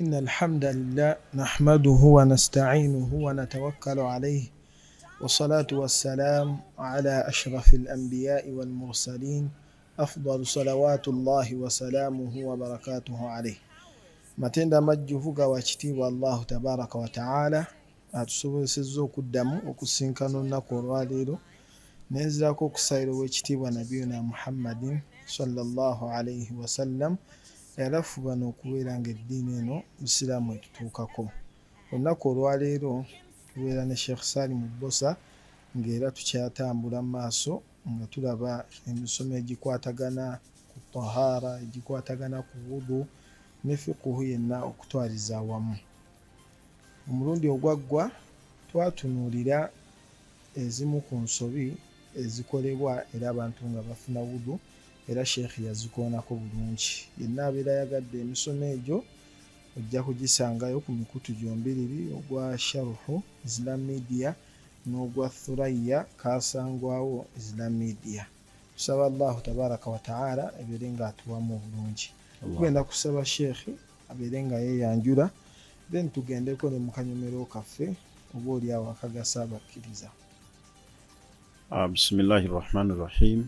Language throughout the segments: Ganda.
إن الحمد لله نحمده ونستعينه ونتوكل عليه والصلاة والسلام على أشرف الأنبياء والمرسلين أفضل صلوات الله وسلامه وبركاته عليه. Matenda amajjuvu ga wakitiibwa Allahu tabaraka wa taala atusobozesezza okuddamu okusinkana olunaku olwaleero nenzirako okusayira ow'ekitiibwa nabiyuna Muhammadin sallallahu alaihi wasallam yalafuba n'okubeera ng'eddiini eno busiraamu etutuukako. Olunaku olwaleero tubeera ne Sheikh Salim Bbosa ng'era tukyatambula mu maaso nga tulaba emisomo egikwatagana ku tahara, egikwatagana ku wudu ne fiqhu yenna okutwaliza awamu. Omulundi ogwaggwa twatunuulira ezimu ku nsobi ezikolebwa era abantu nga bafuna wudu, era Sheikh yazikoonako bulungi. Yenna abeera ayagadde emisomo egyo ojja kugisangayo ku mikutu gyombiriri, ogwa Sharuhu Islam Media n'ogwa Thuraya kasangwawo Islam Media. Tusaba Allahu tabaraka wa taala abeere ng'atuwamu obulungi. Tugenda kusaba Sheikh abeere nga yeeyanjula, then tugendeko ne mu kanyomero kaffe oba oli awo akagasa abakkiriza. Bismillahi rahmani rahim.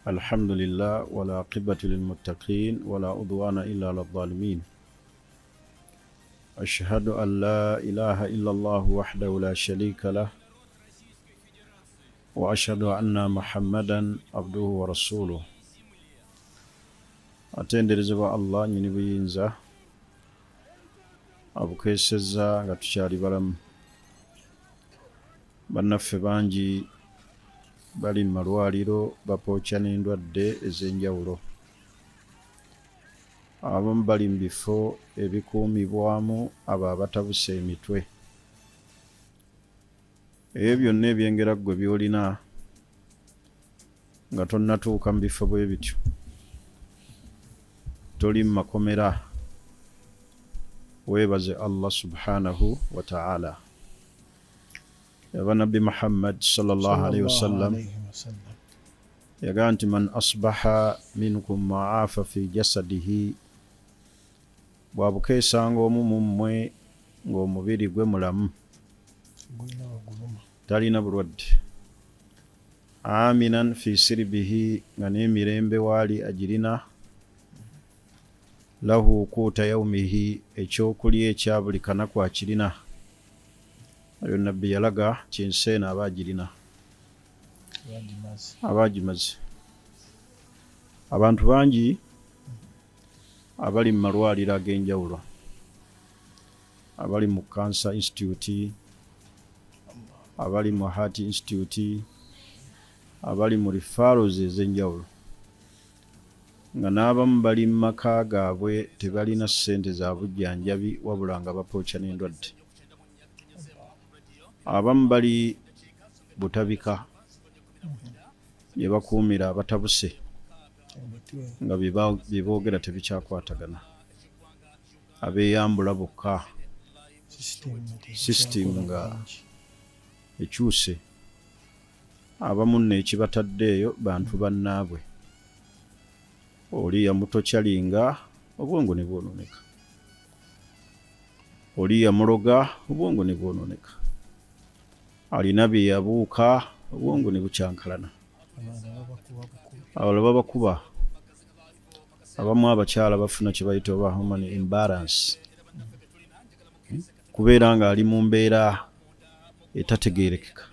Alhamdulillah wal aqibatu lil muttaqin wala udwana illa ala dhalimin. Ashhadu an la ilaha illa Allah wahdahu la sharika lah wa ashhadu anna Muhammadan abduhu wa rasuluh. Atenderezebwa Allah nnyini buyinza abukeesezza nga tukyali balamu. Bannaffe bangi bali mu malwaliro bapooca n'endwadde ez'enjawulo. Abamu bali mu bifo ebikuumibwamu abo abatabuse emitwe. Ebyo byonna ebyengera ggwe by'olina nga tonnatuuka mu bifo bwe bityo, toli mu makomera, weebaze Allah subhanahu wa ta'ala. Yaba Nabbi Muhammad sallallahu alaihi wasallam yagamba nti man asbaha minkum ma'afa fi jasadihi, bw'abukeesanga omu mu mmwe ng'omubiri gwe mulamu talina bulwadde, aminan fi sirbihi, nga n'emirembe waali agirina, lahu quuta yaumihi, ekyokulya ekya buli kanaku akirina. Oyo Nabbi yalaga kinsi eno aba agirina, aba agimaze. Abantu bangi abali mu malwaliro ag'enjawulo, abali mu Cancer Institute, abali mu Heart Institute, abali mu referrals ez'enjawulo, nga n'abamu bali mu maka gaabwe tebalina ssente za bujjanjabi wabula nga bapooca n'endwadde. Abamu bali butabika gye bakuumira abatabuse nga bye boogera tebikyakwatagana, abeeyambula bokka, sisitimu nga ekyuse. Abamu nno ekibataddeeyo bantu bannaabwe, oli yamutokyalinga obwongo ne bwonooneka, oli yamuloga obwongo ne bwonooneka, alina bye yabuuka obwongo ne bukyankalana, abalala babakuba. Abamu abakyala bafuna kye bayita oba hormone imbalance, kubeera nga ali mu mbeera etategeerekeka,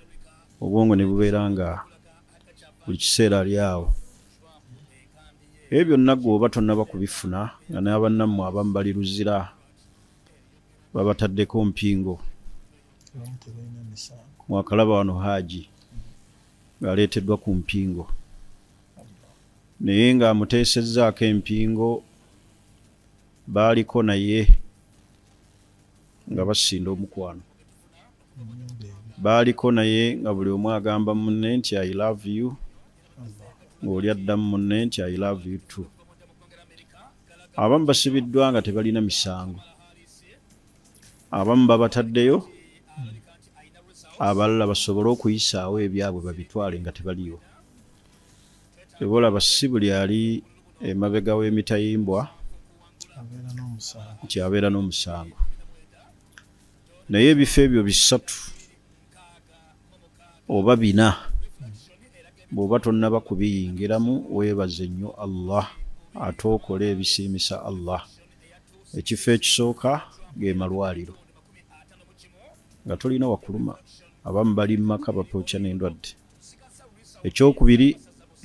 obwongo ne bubeera nga buli kiseera ali awo. Ebyo byonna ggwe oba tonnaba kubifuna, nga n'abannammwe abamu bali luzira babataddeko mpingo. Mwakalaba wano Haaji ng'aleeteddwa ku mpingo, naye ng'amuteesezzaako empingo baaliko naye nga basinda omukwano, baaliko naye nga buli omu agamba munne nti I love you, ng'oli addamu munne nti I love you too. Abamu basibiddwa nga tebalina misango, abamu babataddeyo, abalala basobole okuyisaawo ebyabwe babitwale nga tebaliiwo. Ebola si buli ali emabega w'emitayimbwa Nti abeera n'omusango. Naye ebifo ebyo bisatu oba bina bw'oba tonnaba kubiyingiramu, weebaze nnyo Allah ate okole ebisiimisa Allah. Ekifo ekisooka ge malwaliro, nga tolina wakuluma, abamu bali mu maka bapookya n'endwadde. Ekyokubiri,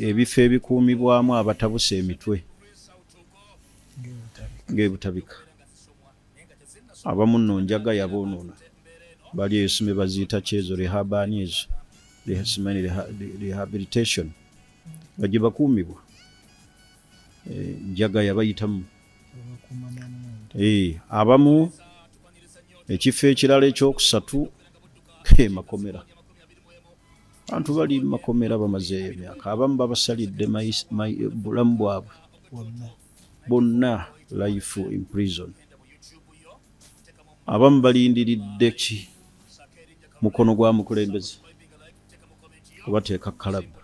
ebifo ebikuumibwamu abatabuse emitwe ng'ebutabika, abamu nno njaga yaboonoona, bali eyo sime baziyita kyezo rehabani ezo simanyi rehabilitation, nga gye bakuumibwa, njaga yabayitamu. Abamu ekifo ekirala ekyokusatu makomera. Abantu bali mu makomera bamazeeyo emyaka, abamu babasalidde bulamu bwabwe bonna, life in prison. Abamu balindiridde ki mukono gwa mukulembeze kubateeka kalabba.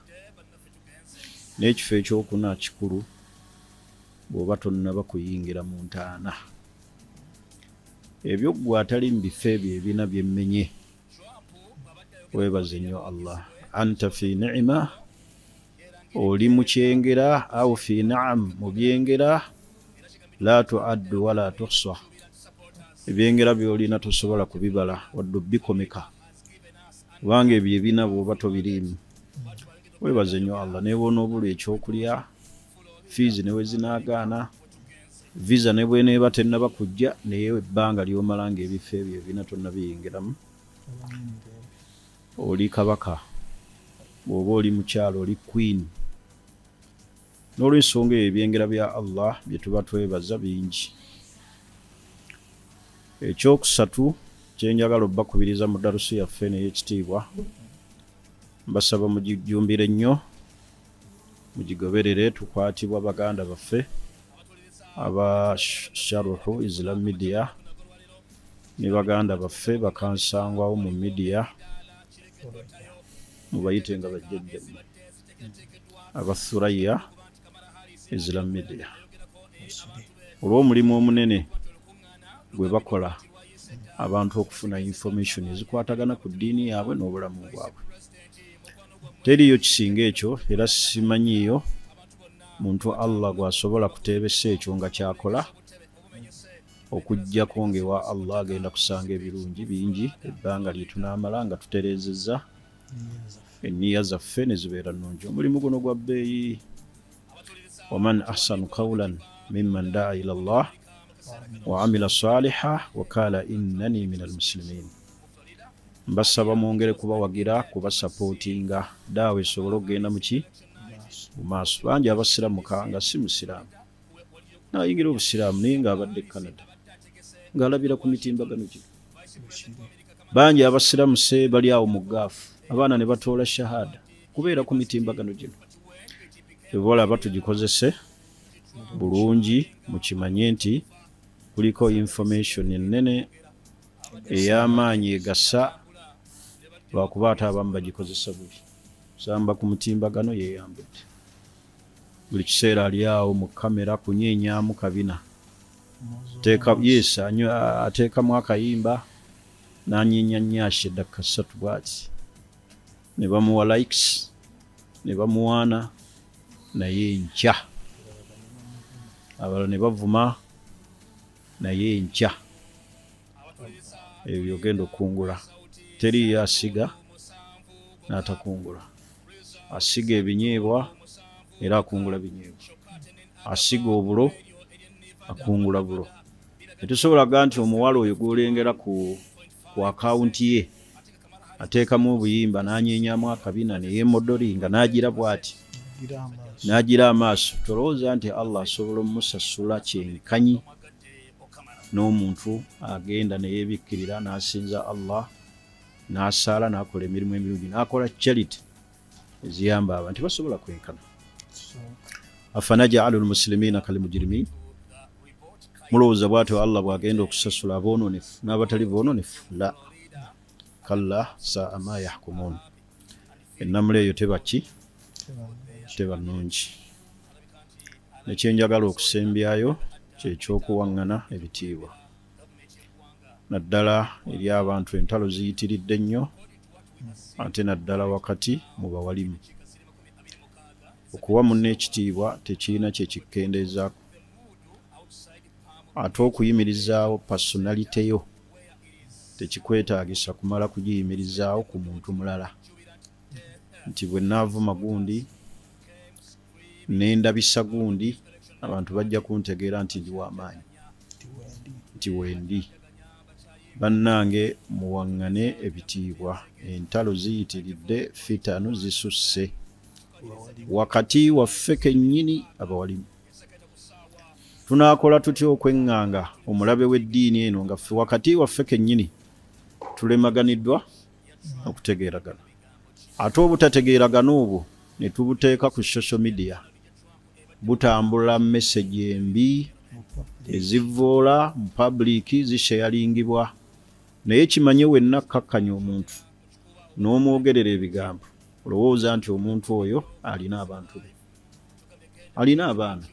N'ekifo ekyokuna kikulu, bw'oba tonnaba kuyingira mu ntaana. Ebyo ggwe atali mu bifo ebyo ebina byemmenye, weebaze nnyo Allah. Anta fi ni'ima, oli mu kyengera, au fi na'am, mu byengera, la tuaddu wala tuhsa. Ebyengera by'olina tosobola kubibala wadde bikomeka, kubanga ebyo ebina bw'oba tobiriimu. Weebaze nnyo Allah. Ne bw'onoobulwa ekyokulya, fiizi ne we zinaagaana, visa ne bw'eneeba tennaba kujja, naye ebbanga ly'omala ng'ebifo ebyo ebina tonnabiyingiramu, oli kabaka. Bw'oba oli mukyalo, oli queen. N'olwensonga eyo ebyengera bya Allah bye tuba twebaza bingi. Ekyokusatu kyenjagala obbakubiriza mu darusu yaffe n'ey'ekitiibwa, mbasaba mugijjumbire nnyo, mugigoberere. Tukwatibwa baganda baffe aba Sharuhu Islam Media ne baganda baffe bakansangwawo mu media, mubayite nga bajjajjammwe aba Thuraya Islam Media, olw'omulimu omunene gwe bakola abantu okufuna information ezikwatagana ku ddiini yaabwe n'obulamu bwabwe. Teriiyo kisinga ekyo, era simanyiiyo muntu Allah gw'asobola kuteebesa ekyo nga kyakola, okuggyako ng'ewa Allah agenda kusanga ebirungi bingi ebbanga lye tunaamala nga tutereezezza enniya zaffe ne zibeera nnungi. Omulimu guno gwa bbeeyi. Waman ahsanu qawlan mimman daa ila Allah wa amila saliha wa qala innani minal muslimin. Mbasaba mwongere kubawagira, kubasapootinga, daawa esobole okugenda muki mu maaso. Bangi abasiramuka nga si musiraamu, nayingira obusiraamu naye ng'abadde e Canada, ng'alabira ku mitimbagano gino. Bangi abasiramuse bali awo mu gaafu, abaana ne batoola shahada kubeera ku mitimbagano gino. Ebolaba tugikozese bulungi, mukimanye nti kuliko information ennene ey'amaanyi egasa, lwakuba ate abamu bagikozesa bubi. Samba ku mutimbagano yeeyambudde, buli kiseera ali awo mu kamera kunyeenyamu kabina, yes, ateekamu akayimba n'anyeenya nyaasha eddakika 3 bw'ati, ne bamuwa likes ne bamuwaana, naye enkya abalala ne bavuma, naye enkya ebyo ogenda okukungula. Teriiyo asiga n'atakungula. Asiga ebinyeebwa era akungula binyeebwa, asiga obulo akungula bulo. Tetusobola ga nti omuwala oyo gw'olengera ku akawunti ye ateekamu obuyimba n'anyeenyamu akabina ne yeemodolinga n'agira bw'ati n'agira amaaso, tolowooza nti Allah asobola omusasula kyenkanyi n'omuntu agenda ne yeebikkirira n'asinza Allah n'asaala n'akola emirimu emirungi n'akola charity eziyamba abantu, basobola kwenkana. Afanaj'alu lmuslimina kalmujrimin, mulowooza bw'atyo Allah bw'agenda okusasula aboononefu n'abatali boononefu? La, kalla saa ma yahkumun. Ennamula eyo teba ki? Teba nnungi. Nekyenjagala okusembyayo Kyekyokuwaŋŋana ebitiibwa, naddala eri abantu entalo ziyitiridde nnyo, ate naddala wakati mu bawalimu. Okuwa munno ekitiibwa tekirina kye kikkendeezaako, ate okuyimirizaawo personality yo tekikwetaagisa kumala kugiyimirizaawo ku muntu mulala. Nti bwe naavuma gundi nendabisa gundi, abantu bajja kuntegeera nti ndi w'amaanyi, nti wendi. Bannange muwaŋŋane ebitiibwa, entalo ziyitiridde, fitanu zisusse wakati waffe kennyini abawalimu. Tunaakola tutya okweŋŋanga omulabe w'eddiini eno nga ffe wakati waffe kennyini tulemaganiddwa okutegeeragana? Ate obutategeeragana obwo ne tubuteeka ku social media, butambula message embi ezivvoola mu public, zisharingibwa. Naye kimanye wenna kkakkanya omuntu n'omwogerera ebigambo, olowooza nti omuntu oyo alina abantu be, alina abaana,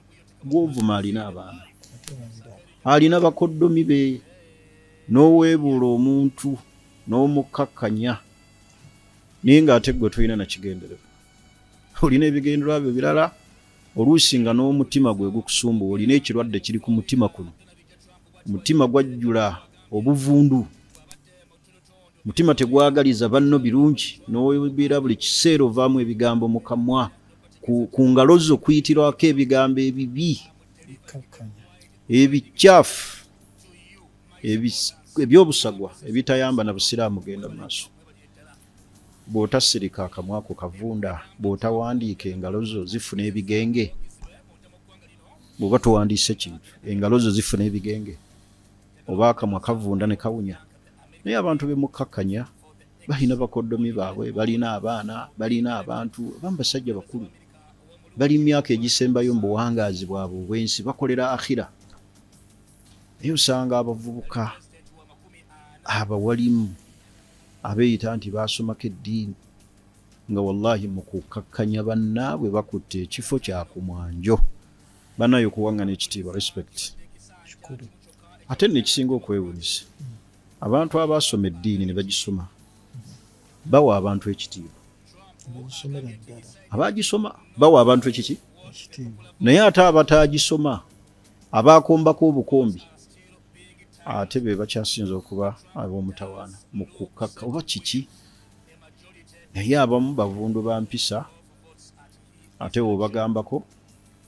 gw'ovuma alina abaana, alina bakoddomi be, n'oweebuula omuntu n'omukkakkanya, naye ng'ate ggwe tolina nakigendererwa, olina ebigendererwa byo birala. Oluusi nga n'omutima gwe gukusumbuwa, olina ekirwadde kiri ku mutima kuno, omutima gwajjula obuvundu, mutima tegwagaliza banno birungi, n'obeera buli kiseera ovaamu ebigambo mu kamwa, ku ngalo zo kuyitirwako ebigambo ebibi, ebikyafu, ebyobusagwa ebitayamba na busiraamu genda mu maaso. Bw'otasirika akamwa ko kavunda, bw'otawandiika engalo zo zifuna ebigenge, bw'oba towandiise kintu engalo zo zifuna ebigenge, oba akamwa kavunda ne kawunya. Naye abantu be mukkakkanya balina bakoddomi baabwe, balina abaana, balina abantu, abamu basajja bakulu, bali myaka egisembayo mu buwangaazi bwabwe obw'ensi, bakolera akhira. Naye osanga abavubuka abawalimu abeeyita nti baasomako eddiini nga wallahi mu kukkakkanya bannaabwe bakutte ekifo kya ku mwanjo. Bannaye okuwaŋŋana ekitiibwa, respect. Ate nno ekisinga okwewuunyisa, abantu abaasoma eddiini ne bagisoma bawa abantu ekitiibwa, abagisoma bawa abantu ekiki, naye ate abataagisoma abaakombako obukombi ate be bakyasinza okuba ab'omutawaana mu kukkakka oba kiki. Naye abamu bavundu ba mpisa, ate bw'obagambako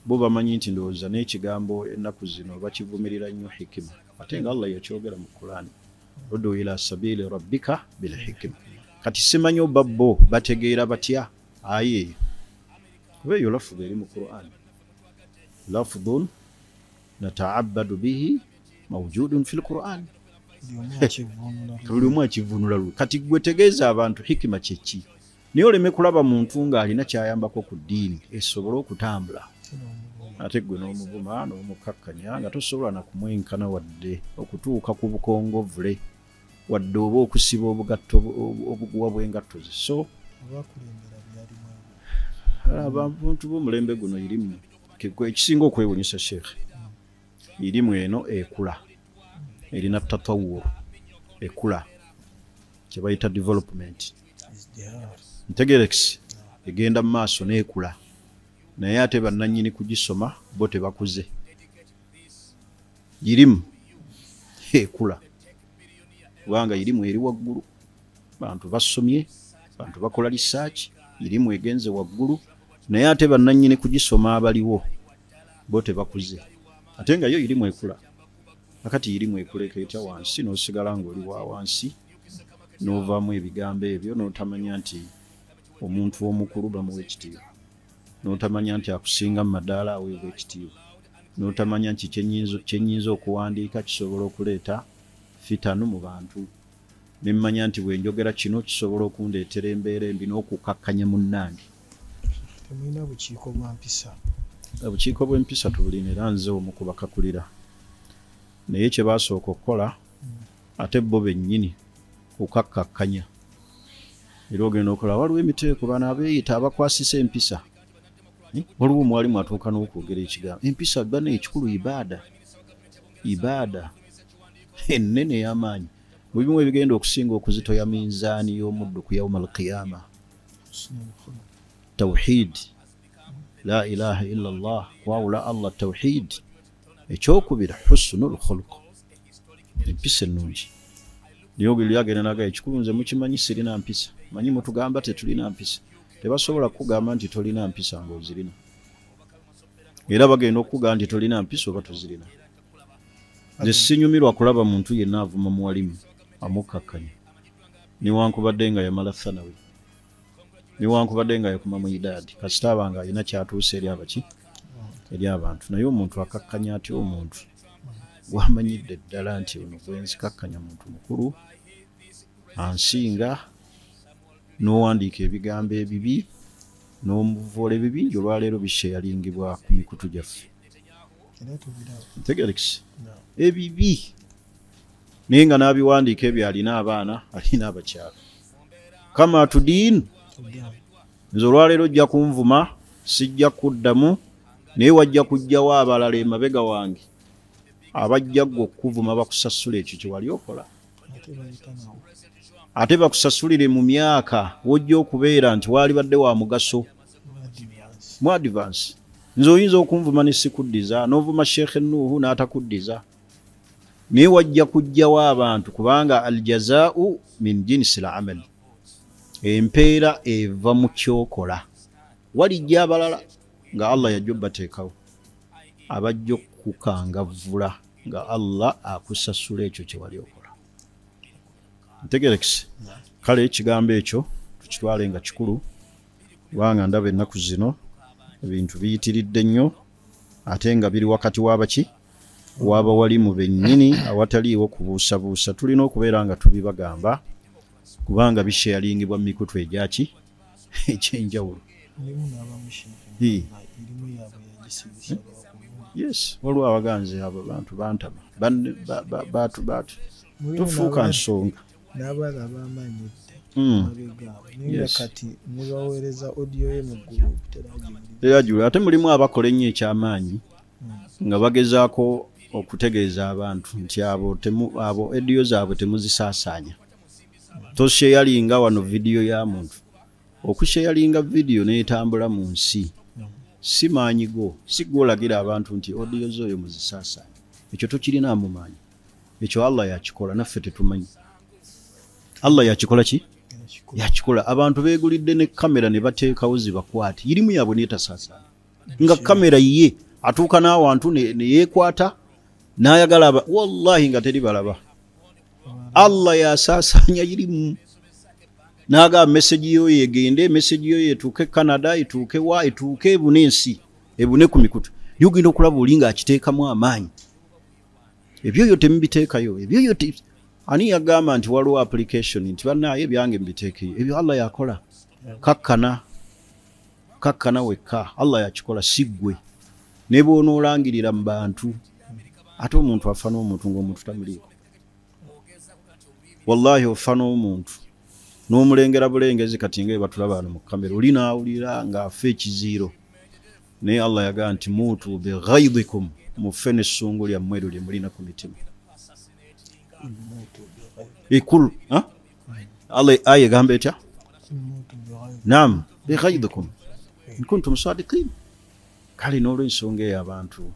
bo bamanyi nti ndowooza n'ekigambo ennaku zino bakivumirira nnyo hikima, ate nga Allah yakyogera mu Kulaani, udu ila sabili rabbika bil hikima. Kati simanyi oba bo bategeera batya aya eyo, kuba eyo lafudhu eri mu Qur'an, lafdhun nata'abbadu bihi mawjudun fil Qur'an, buli omu akivvuunula lwe. Kati gwe tegeeza abantu hikima kyeki, naye oleme kulaba muntu ng'alina kyayambako ku ddiini esobole okutambula, ate gwe n'omuvuma n'omukkakkanya nga tosobola na kumwenkana wadde okutuuka ku bukongovule, wadde oba okusiba obugatto obuguwa bw'engatto ze. So abantu b'omulembe guno irimu ekisinga okwewuunyisa Sheikh, irimu eno ekula, erina tatawur, ekula kye bayita development, ntegerekisi egenda mu maaso n'ekula, naye ate bannannyini kugisoma bo tebakuze. Irimu ekula kubanga irimu eri waggulu, bantu basomye, bantu bakola research, irimu egenze waggulu, naye ate bannannyini kugisoma abaliwo bo tebakuze, ate nga yo irimu ekula. Akati irimu ekuleka etya wansi n'osigala ng'oli wa wansi, n'ovaamu ebigambo ebyo n'otamanya nti omuntu omukulu bamuwa ekitiibwa, n'otamanya nti akusinga mu madaala aweebwa ekitiibwa, n'otamanya nti kyennyinza okuwandiika kisobola okuleeta fitanu mu bantu, ne mmanya nti bwe njogera kino kisobola okundeetera embeera embi n'okukakkanya munnange. Temulina bukiiko bwa mpisa? Obukiiko bw'empisa tubulina, era nze omu ku bakakulira. Naye kye baasooka okukola ate bo bennyini kukakkakkanya, era ogenda okola waliwo emiteeko bano abeeyita abakwasisa empisa, waliwo omwalimu atuuka n'okwogera ekigambo empisa bana ekikulu ibaada. Ibaada ennene ey'amaanyi. Mu bimu ebigenda okusinga okuzitoya minzaani y'omuddu ku yauma alqiyama, tawhid, la ilaha illa Allah, kwawula Allah, tawhid. Ekyokubiri husnul khuluq, empisa ennungi. Niyogeri yagenda naga ekikulu nze mukimanyi sirina mpisa, manyi mutugamba tetulina mpisa. Tebasobola kukugamba nti tolina mpisa ng'ozirina, era bagenda okukugamba nti tolina mpisa oba tozirina. Nze sinyumirwa kulaba muntu yenna avuma muwalimu amukkakkanya, newankubadde nga yamala thanawi, newankubadde nga yakoma mu idaadi, kasita aba nga alina kyatuuse eri abaki, eri abantu. Naye omuntu akakkanya atya omuntu gwamanyidde ddala nti ono gwenzikakkanya muntu mukulu ansinga, n'owandiika ebigambo ebibi n'omuvoola ebibingi olwaleero bisheyaringibwa ku mikutu gyaffe. Ntegerekisi ebibi, naye nga n'abiwandiika ebyo alina abaana, alina abakyala. Kama tudiin, nze olwaleero ojja kunvuma, sijja kuddamu, naye wajja kujjawo abalala emabega wange abajja ggwe okukuvuma bakusasula ekyo kye wali okola, ate bakusasulire mu myaka wojja okubeera nti waalibadde wa mugaso mu advance. Nze oyinza okunvuma ne sikuddiza, n'ovuma Sheikh Nuhu n'atakuddiza, naye wajja kujjawo abantu, kubanga aljazaau min jinsi l-amal, empeera eva mu kyokola. Walijja abalala nga Allah yajja obbateekawo, abajja okukangavvula nga Allah akusasula ekyo kye wali okola. Ntegerekisi. Kale ekigambo ekyo tukitwale nga kikulu, kubanga ndaba ennaku zino ebintu biyitiridde nnyo, ate nga biri wakati w'abaki, w'abawalimu bennyini, awataliiwo kubuusabuusa. Tulina okubeera nga tubibagamba, kubanga bisheyaringibwa mu mikutu egyaki ekyenjawulo. Yes, waliwo abaganzi abo bantu bantama batu batu tufuuka nsonga n'abaana bamanyidde mabega naye kati ne baweereza audio ye mu group teragiwulira. Ate mulimu abakola ennyo ekyamaanyi nga bagezaako okutegeeza abantu nti abo audio zaabwe temuzisaasaanya. Tosheyalinga wano vidiyo ya muntu, okusheyalinga vidiyo n'etambula mu nsi si maanyi go, si gw'olagira abantu nti audio z'oyo muzisaasaanye. Ekyo tokirina mu maanyi, ekyo Allah yakikola, naffe tetumanyi. Allah yakikola ki? Yakikola. Abantu beegulidde ne kamera ne bateekawo zibakwate, irimu yaabwe neetasaasaana, nga kamera ye atuuka n'awantu ne yeekwata n'ayagala wallahi nga teri balaba. Allah yasaasaanya irimu, n'agamba meseji yoyo egende, meseji yoyo etuuke Canada, etuuke wa, etuuke ebune ensi, ebune ku mikutu. Naye ogenda okulaba oli ng'akiteekamu amaanyi, ebyoyo temubiteekayo, ebyoyo ani yagamba nti waliwo application nti bannaaye ebyange mbiteekeyo? Ebyo Allah yakola. Kakkana, kakkana wekka, Allah yakikola, si ggwe. Ne bw'onoolangirira mu bantu, ate omuntu afa n'omuntu ng'omuntu tamuliiko. Wallahi ofa n'omuntu n'omulengera bulengezi, kati nga batulaba wano mu kamera, oli n'awulira ng'afa ekiziiro. Naye Allah yagamba nti muutu bighaidikum, mufe n'essungu lyammwe eryo lye mulina ku mitima. Ikul, Allah aya egamba etya? Naam, bighaidikum in kuntum sadiqin. Kale n'olwensonga eyo abantu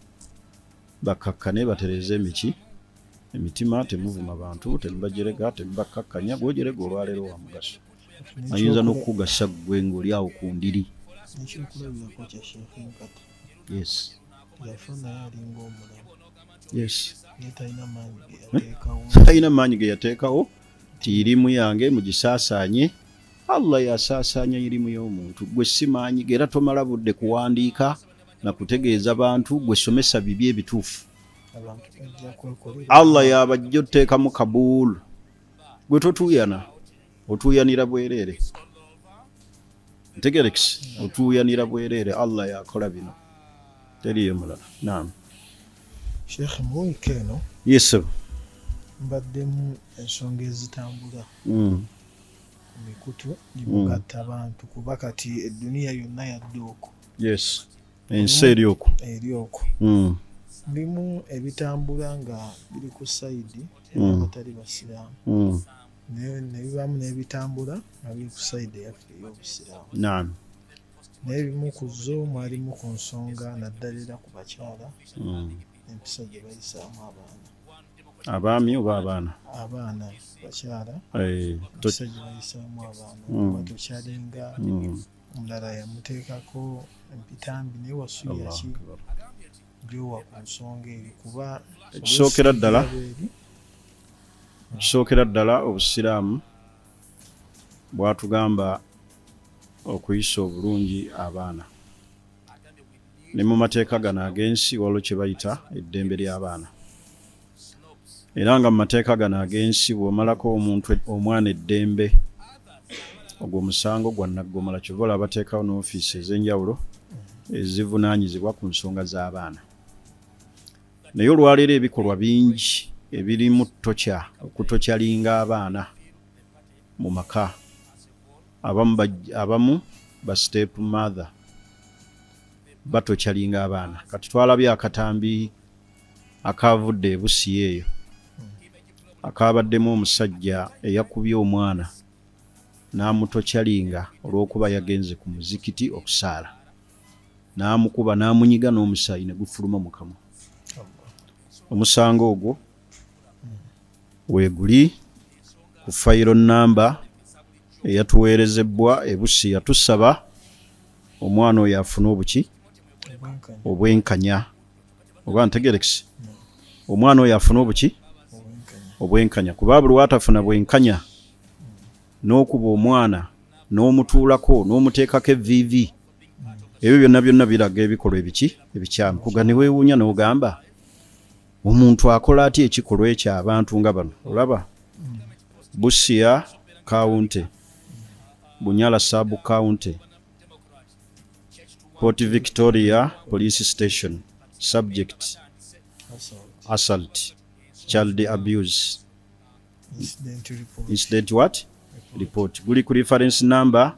bakkakkane, batereeze emiki emitima, temuvuma bantu, temubajerega, temubakkakkanya. Gw'ojerega olwaleero wa mugaso, ayinza n'okukugasa ggwe ng'oli awo ku ndiri. Ekyokulabirako kya Sheikh Nkata. Yes. Yafa naye alinga omulamu. Yes. Naye talina maanyi ge yateekawo. Talina maanyi ge yateekawo ti irimu yange mugisaasaanye. Allah yasaasaanya irimu y'omuntu, gwe si maanyi ge, era tomala budde kuwandiika na kutegeeza bantu, gwe somesa bibi ebituufu. Allah yabajja oteekamu kabuulu, gwe totuuyana, otuuyanira bwereere. Ntegerekisi, otuuyanira bwereere. Allah yakola bino, teriyo mulala. Naam. Sheikh, mu wiiki eno yes, mbaddemu ensonga ezitambula ku mikutu gimugatta abantu, kuba kati eduniya yonna yadde okwo. Yes, ensi eri okwo, eri okwo. Mulimu ebitambula nga biri ku sayidi abatali basiraamu, ne bibaamu n'ebitambula nga biri ku sayidi eyaffe ey'obusiraamu. Naam. Naye ebimu ku zo mwalimu ku nsonga naddala era ku bakyala empisa gye bayisaamu abaana. Abaami oba abaana? Abaana, bakyala, empisa gye bayisaamu abaana. Batokyalinga omulala yamuteekako empitambi naye wasuya ki gyowa ku nsonga eyo kuba ekisookera ddala obusiraamu bwatugamba okuyisa obulungi abaana. Ne mu mateeka gano ag'ensi waliwo kye bayita eddembe ly'abaana. Era nga mu mateeka gano ag'ensi bw'omalako omuntu omwana eddembe, ogwo omusango gwa nnaggomala. Kyova olaba bateekawo n'ofiisi ez'enjawulo ezivunaanyizibwa ku nsonga z'abaana. Naye olwaleero ebikolwa bingi ebirimu tokya, okutokyalinga abaana mu maka. Abamu ba step mother batokyalinga abaana. Kati twalabye akatambi akavudde e Busia eyo akabaddemu omusajja eyakubye omwana n'amutokyalinga olw'okuba yagenze ku muzikiti okusaala, n'amukuba n'amunyiga n'omusaayi ne gufuluma mu kamwa. Omusango ogwo weeguli ku fayiro namba eyatuweerezebwa e Busia. Tusaba omwana oyo afune obuki obwenkanya, oba ntegerekese, omwana oyo afune obuki obwenkanya, kuba buli lw'atafuna bwenkanya n'okuba omwana n'omutuulako n'omuteekako evviivi, ebyo byonna byonna biraga ebikolwa ebiki ebikyamu. Kuga ne weewuunya n'ogamba omuntu akola atya ekikolwa ekyo abantu nga bano. Olaba Busia County, Bunyala Sub County, Port Victoria Police Station, subject assault, child abuse, incident report. Incident what? Report. Guli ku reference number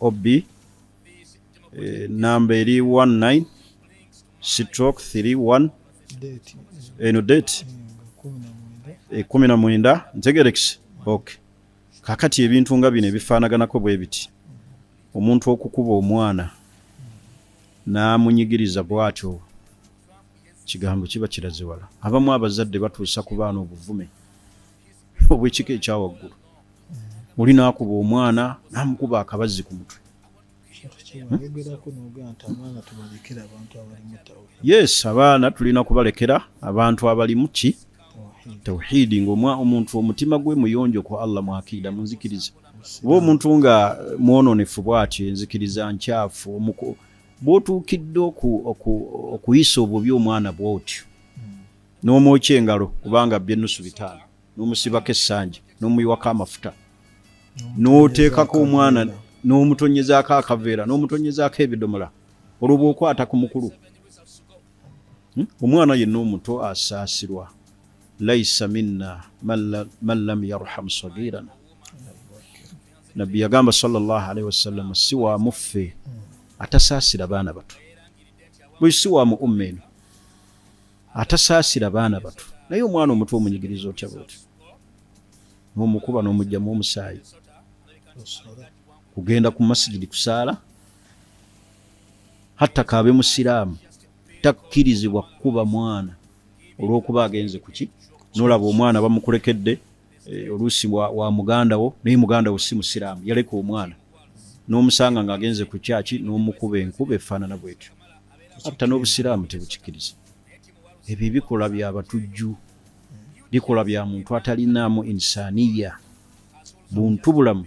OB number eri 19/31 date eno date 19 ntegerekese. Okay. Kakati ebintu nga bino ebifaanaganako bwe biti, omuntu okukuba omwana n'amunyigiriza bw'atyo, kigambo kiba kiraze wala. Abamu abazadde batuusa ku baana obuvume obw'ekika ekya waggulu. Oli n'akuba omwana n'amukuba akabazzi ku mutwe. Yes, abaana tulina kubalekera abantu abalimu ki tawhidi, ng'omuntu omutima gwe muyonjo ku Allah mwakida munzikiriza. Oba omuntu nga mwononefu bw'atyo, enzikiriza nkyafu, bw'otuukidde okuyisa obubi omwana bw'otyo n'omwokya engalo kubanga abbye ennusu 5, n'omusibako essanja, n'omuyiwako amafuta, n'oteekako omwana n'omutonyezaako akaveera, n'omutonyezaako ebidomola, olwo bw'okwata ku mukulu. Omwana yenna omuto asaasirwa. Laisa minna man lam yarham sagirana. Nabbi yagamba sallallahu alaihi wasallam, si wa muffe atasaasira baana bato. Bwe si wa mu umma eno atasaasira baana bato. Naye omwana omuto omunyigiriza otya bw'otyo, n'omukuba n'omuggyamu omusaayi, kugenda ku masigidi kusaala, hatta kaabe musiraamu takkirizibwa kukuba mwana olw'okuba agenze kuki. N'olaba omwana bamukulekedde oluusi wa muganda wo, naye muganda wo si musiraamu, yaleka omwana n'omusanga ng'agenze ku kyaki n'omukuba enkuba efaanana bw'etyo. Hatta n'obusiraamu tebukikkiriza. Ebyo ebikolwa bya batujju, bikolwa bya muntu atalinaamu insaaniya, buntu bulamu,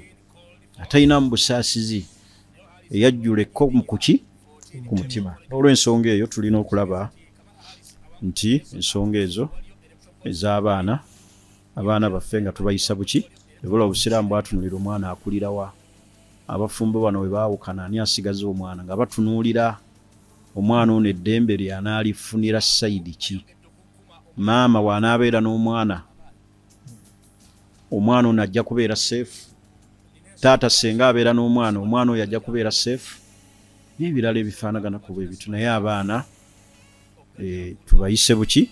atalinamu busaasizi, eyajjula ekko mu kuki ku mutima. Olw'ensonga eyo tulina okulaba nti ensonga ezo ez'abaana, abaana baffe nga tubayisa buki. Ebula obusiraamu bwatunuulira omwana akulirawa. Abafumbo bano bwe baawukana ani asigaza omwana, nga batunuulira omwana ono eddembe lye anaalifunira sayidi ki. Maama w'anaabeera n'omwana, omwana ono ajja kubeera safe. Taata senga abeera n'omwana, omwana oyo ajja kubeera safe. N'ebirala ebifaanagana ku bwe bityo. Naye abaana Tubayise buki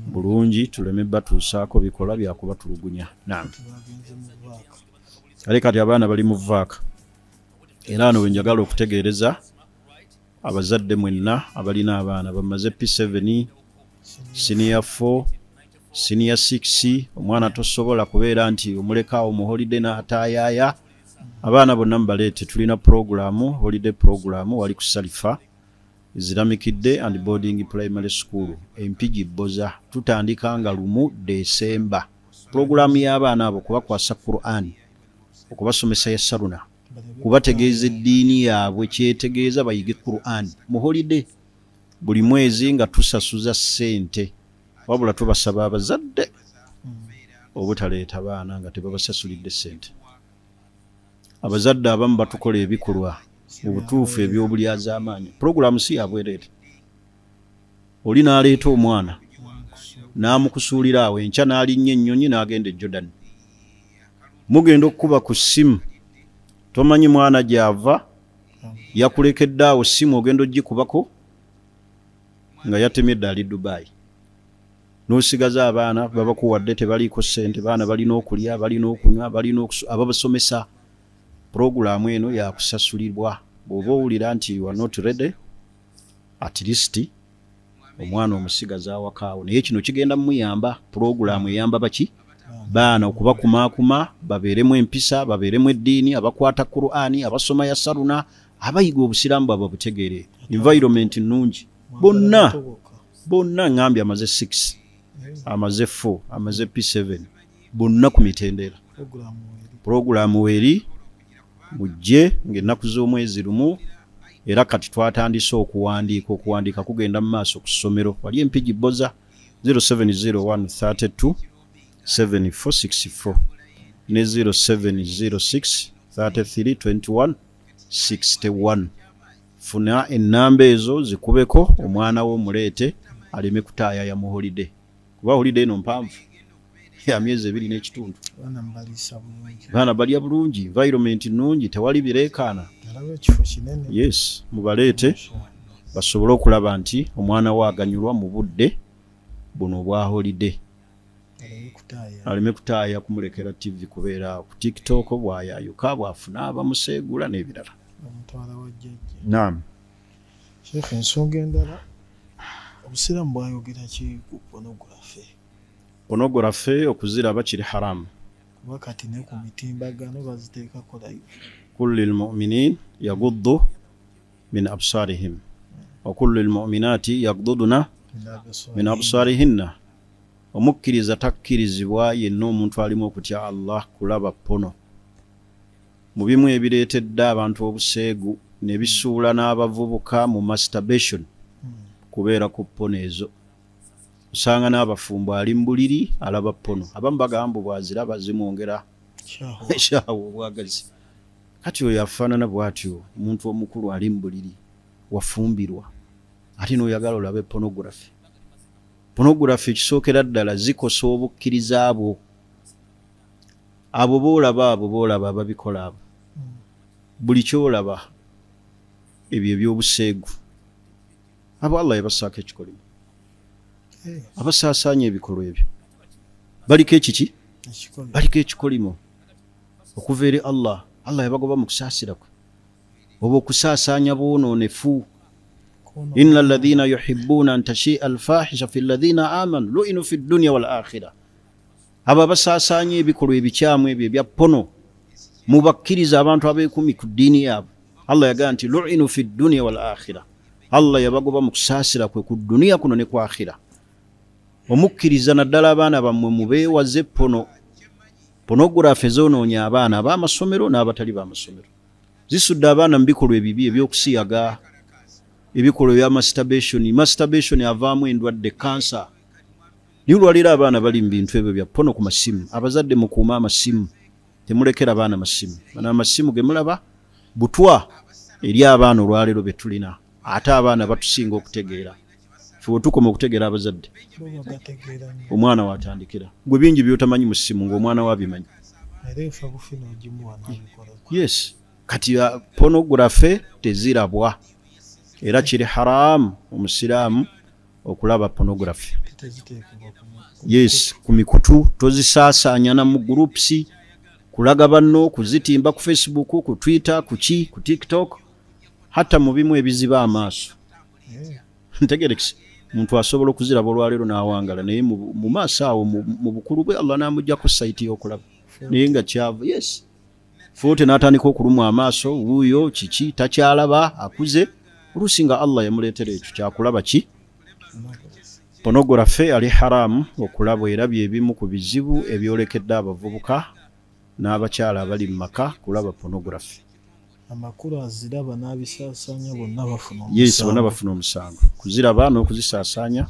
bulungi, tuleme batuusaako bikolwa byakubatulugunya. Naam. Ale kati abaana bali mu vaaka. Era ano we njagala okutegeereza abazadde mwenna abalina abaana bamaze P7, senior 4, senior 6, omwana tosobola kubeera nti omulekaawo mu holiday n'ataayaaya. Abaana bonna mubaleete, tulina pulogulaamu, holiday program wali ku Salifa Islamic Day and Boarding Primary School Empigi Bboza. Tutandika nga 1 Desemba. Pulogulaamu y'abaana abo kubakwasa Qur'an, okubasomesa ya saruna, kubategeeza eddiini yaabwe kyetegeeza, bayige Qur'an mu holiday buli mwezi nga tusasuza ssente. Wabula tubasaba abazadde obutaleeta baana nga tebabasasulidde ssente. Abazadde abamu batukola ebikolwa mu butuufu eby'obulyazaamaanyi. Pulogulaamu si yabwereere. Oli n'aleeta omwana n'amukusuulira awo, enkya n'alinnya ennyonyi n'agenda e Jordan. Mugenda okukuba ku ssimu, tomanyi mwana gy'ava, yakulekedde awo ssimu ogenda ogikubako nga yatemye dda ali Dubai. N'osigaza abaana babakuwadde tebaliiko ssente, baana balina okulya, balina okunywa, balina ababasomesa. Pulogulaamu eno yakusasulibwa. Bw'oba owulira nti you are not ready, at least omwana omusigaza awakaawo. Naye kino kigenda muyamba. Pulogulaamu eyamba baki? Baana okubakumaakuma, babeeremu empisa, babeeremu eddiini, abakwata Qur'ani, abasoma ya saruna, abayiga obusiraamu bwabwe babutegeere. Environment nnungi. Bonna bonna ngambye amaze 6, amaze 4, amaze P7, bonna ku mitendera. Pulogulaamu weeri, mujje ng'ennaku z'omwezi 1. Era kati twatandise okuwandiika, okuwandiika kugenda mu maaso ku ssomero wali Empigi Bboza, 0701 32 7464 ne 0706 33 21 61. Funa ennamba ezo zikubeko, omwana wo omuleete aleme kutaayaya mu holiday, kuba holiday eno mpanvu ya myezi 2 n'ekitundu. Baana balya bulungi, environment nnungi, tewali bireekaana. Yes, mubaleete basobole okulaba nti omwana we aganyulwa mu budde buno obwa holiday, aleme kutaaya kumulekera TV kubeera ku TikTok bw'ayayuka bw'afuna abamuseegula n'ebirala. Naam. Sheikh, ensonga endala, obusiraamu bwayogera ki ku pornography? Pornography okuziraba kiri haramu. Kuba kati ne ku mitimbagano baziteekako live. Kulli lmuminin yaguddu min absarihim wa kulli lmuminati yagduduna min absarihinna. Omukkiriza takkirizibwa yenna omuntu alimu okutya Allah kulaba pono. Mu bimu ebireetedde abantu obuseegu ne bisuula n'abavubuka mu masturbation kubeera ku pono ezo. Osanga n'abafumbo ali mu buliri alaba pono. Abamu bagamba bw'aziraba zimwongera shawa obwagazi. Kati oyo afaanana bw'atyo omuntu omukulu ali mu buliri wafumbirwa, ate n'oyagala olabe pornography. Pornography ekisookera ddala zikosa obukkiriza bwo. Abo boolaba, abo boolaba ababikola abo, buli kyolaba ebyo ebyobuseegu, abo Allah yabasaako ekikolimo. Abasaasaanya ebikolwa ebyo baliko ekiki? Baliko ekikolimo okuva eri Allah. Allah yabagoba mu kusaasira kwe, oba okusaasaanya bwonoonefu. Inna alladhina yuhibbuna an tashia alfahisha fi alladhina amanu lu'inu fi dunya wal akhirah. Abo abasaasaanya ebikolwa ebikyamu ebyo ebya pono mubakkiriza abantu abeekumi ku ddiini yaabwe. Allah yagamba nti lu'inu fi dunya wal akhirah. Allah yabagoba mu kusaasira kwe ku duniya kuno ne ku akhira. Omukkiriza naddala abaana bammwe mubeewaze pono. Pornography zoonoonya abaana ab'amasomero n'abatali b'amasomero. Zisudde abaana mu bikolwa ebibi ebyokusiyaga, ebikolwa ebya masturbation. Masturbation avaamu endwadde, kansa. Naye olwaleero abaana bali mu bintu ebyo bya pono ku masimu. Abazadde mukuume amasimu, temulekera baana masimu. Bano amasimu ge mulaba butwa eri abaana olwaleero be tulina. Ate abaana batusinga okutegeera. Ffe we tukoma okutegeera abazadde, omwana watandikira. Gwe bingi by'otamanyi mu ssimu ng'omwana wabimanyi. Yes, kati pornography tezirabwa era kiri haramu omusiraamu okulaba pornography. Yes, ku mikutu tozisaasaanya na mu groups, kulaga banno, kuzitimba ku Facebook, ku Twitter, ku ki, ku TikTok, hatta mu bimu ebiziba amaaso. Ntegerekise, muntu asobola okuziraba olwaleero n'awangala, naye mu maaso awo mu bukulu bwe Allah n'amuggyako sayiti y'okulaba, naye nga kyavu. Yes, foote n'atandika okulumwa amaaso, wuuyo kiki takyalaba, akuze. Oluusi nga Allah yamuleetera ekyo kyakulaba ki pornography ali haramu okulaba, era bye bimu ku bizibu ebyolekedde abavubuka n'abakyala abali mu maka, kulaba pornography. Amakulu aziraba n'abisaasaanya bonna bafuna Yes, bonna omusango. Bafuna omusango. Kuziraba n'okuzisaasaanya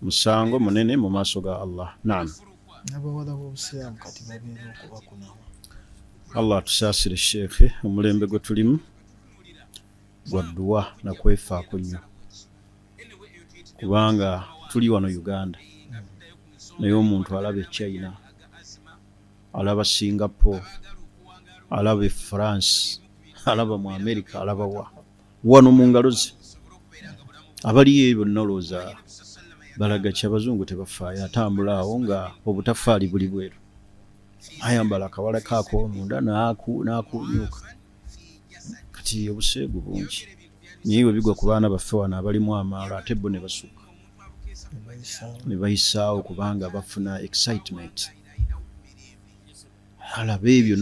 musango munene mu maaso ga Allah. Naam. N'abawala b'obusiraamu kati babeera okubakunawa. Allah atusaasire. Sheekhe, omulembe gwe tulimu gwa dduwa nakwefaako nnyo, kubanga tuli wano Uganda, naye omuntu alaba e China, alaba Singapore, alaba e France, alaba mu America, alaba wa wano mu ngalo ze. Abaliyo bonna olowooza balaga ki? Abazungu tebafaayo, atambula awo nga obutafaali buli bweru, ayambala akawala kaako munda n'akunyuka. Kati obuseegu bungi, naye bwe bigwa ku baana baffe wano abalimu amaalo, ate bo ne basukka ne bayisaawo, kubanga bafuna excitement, alaba ebyo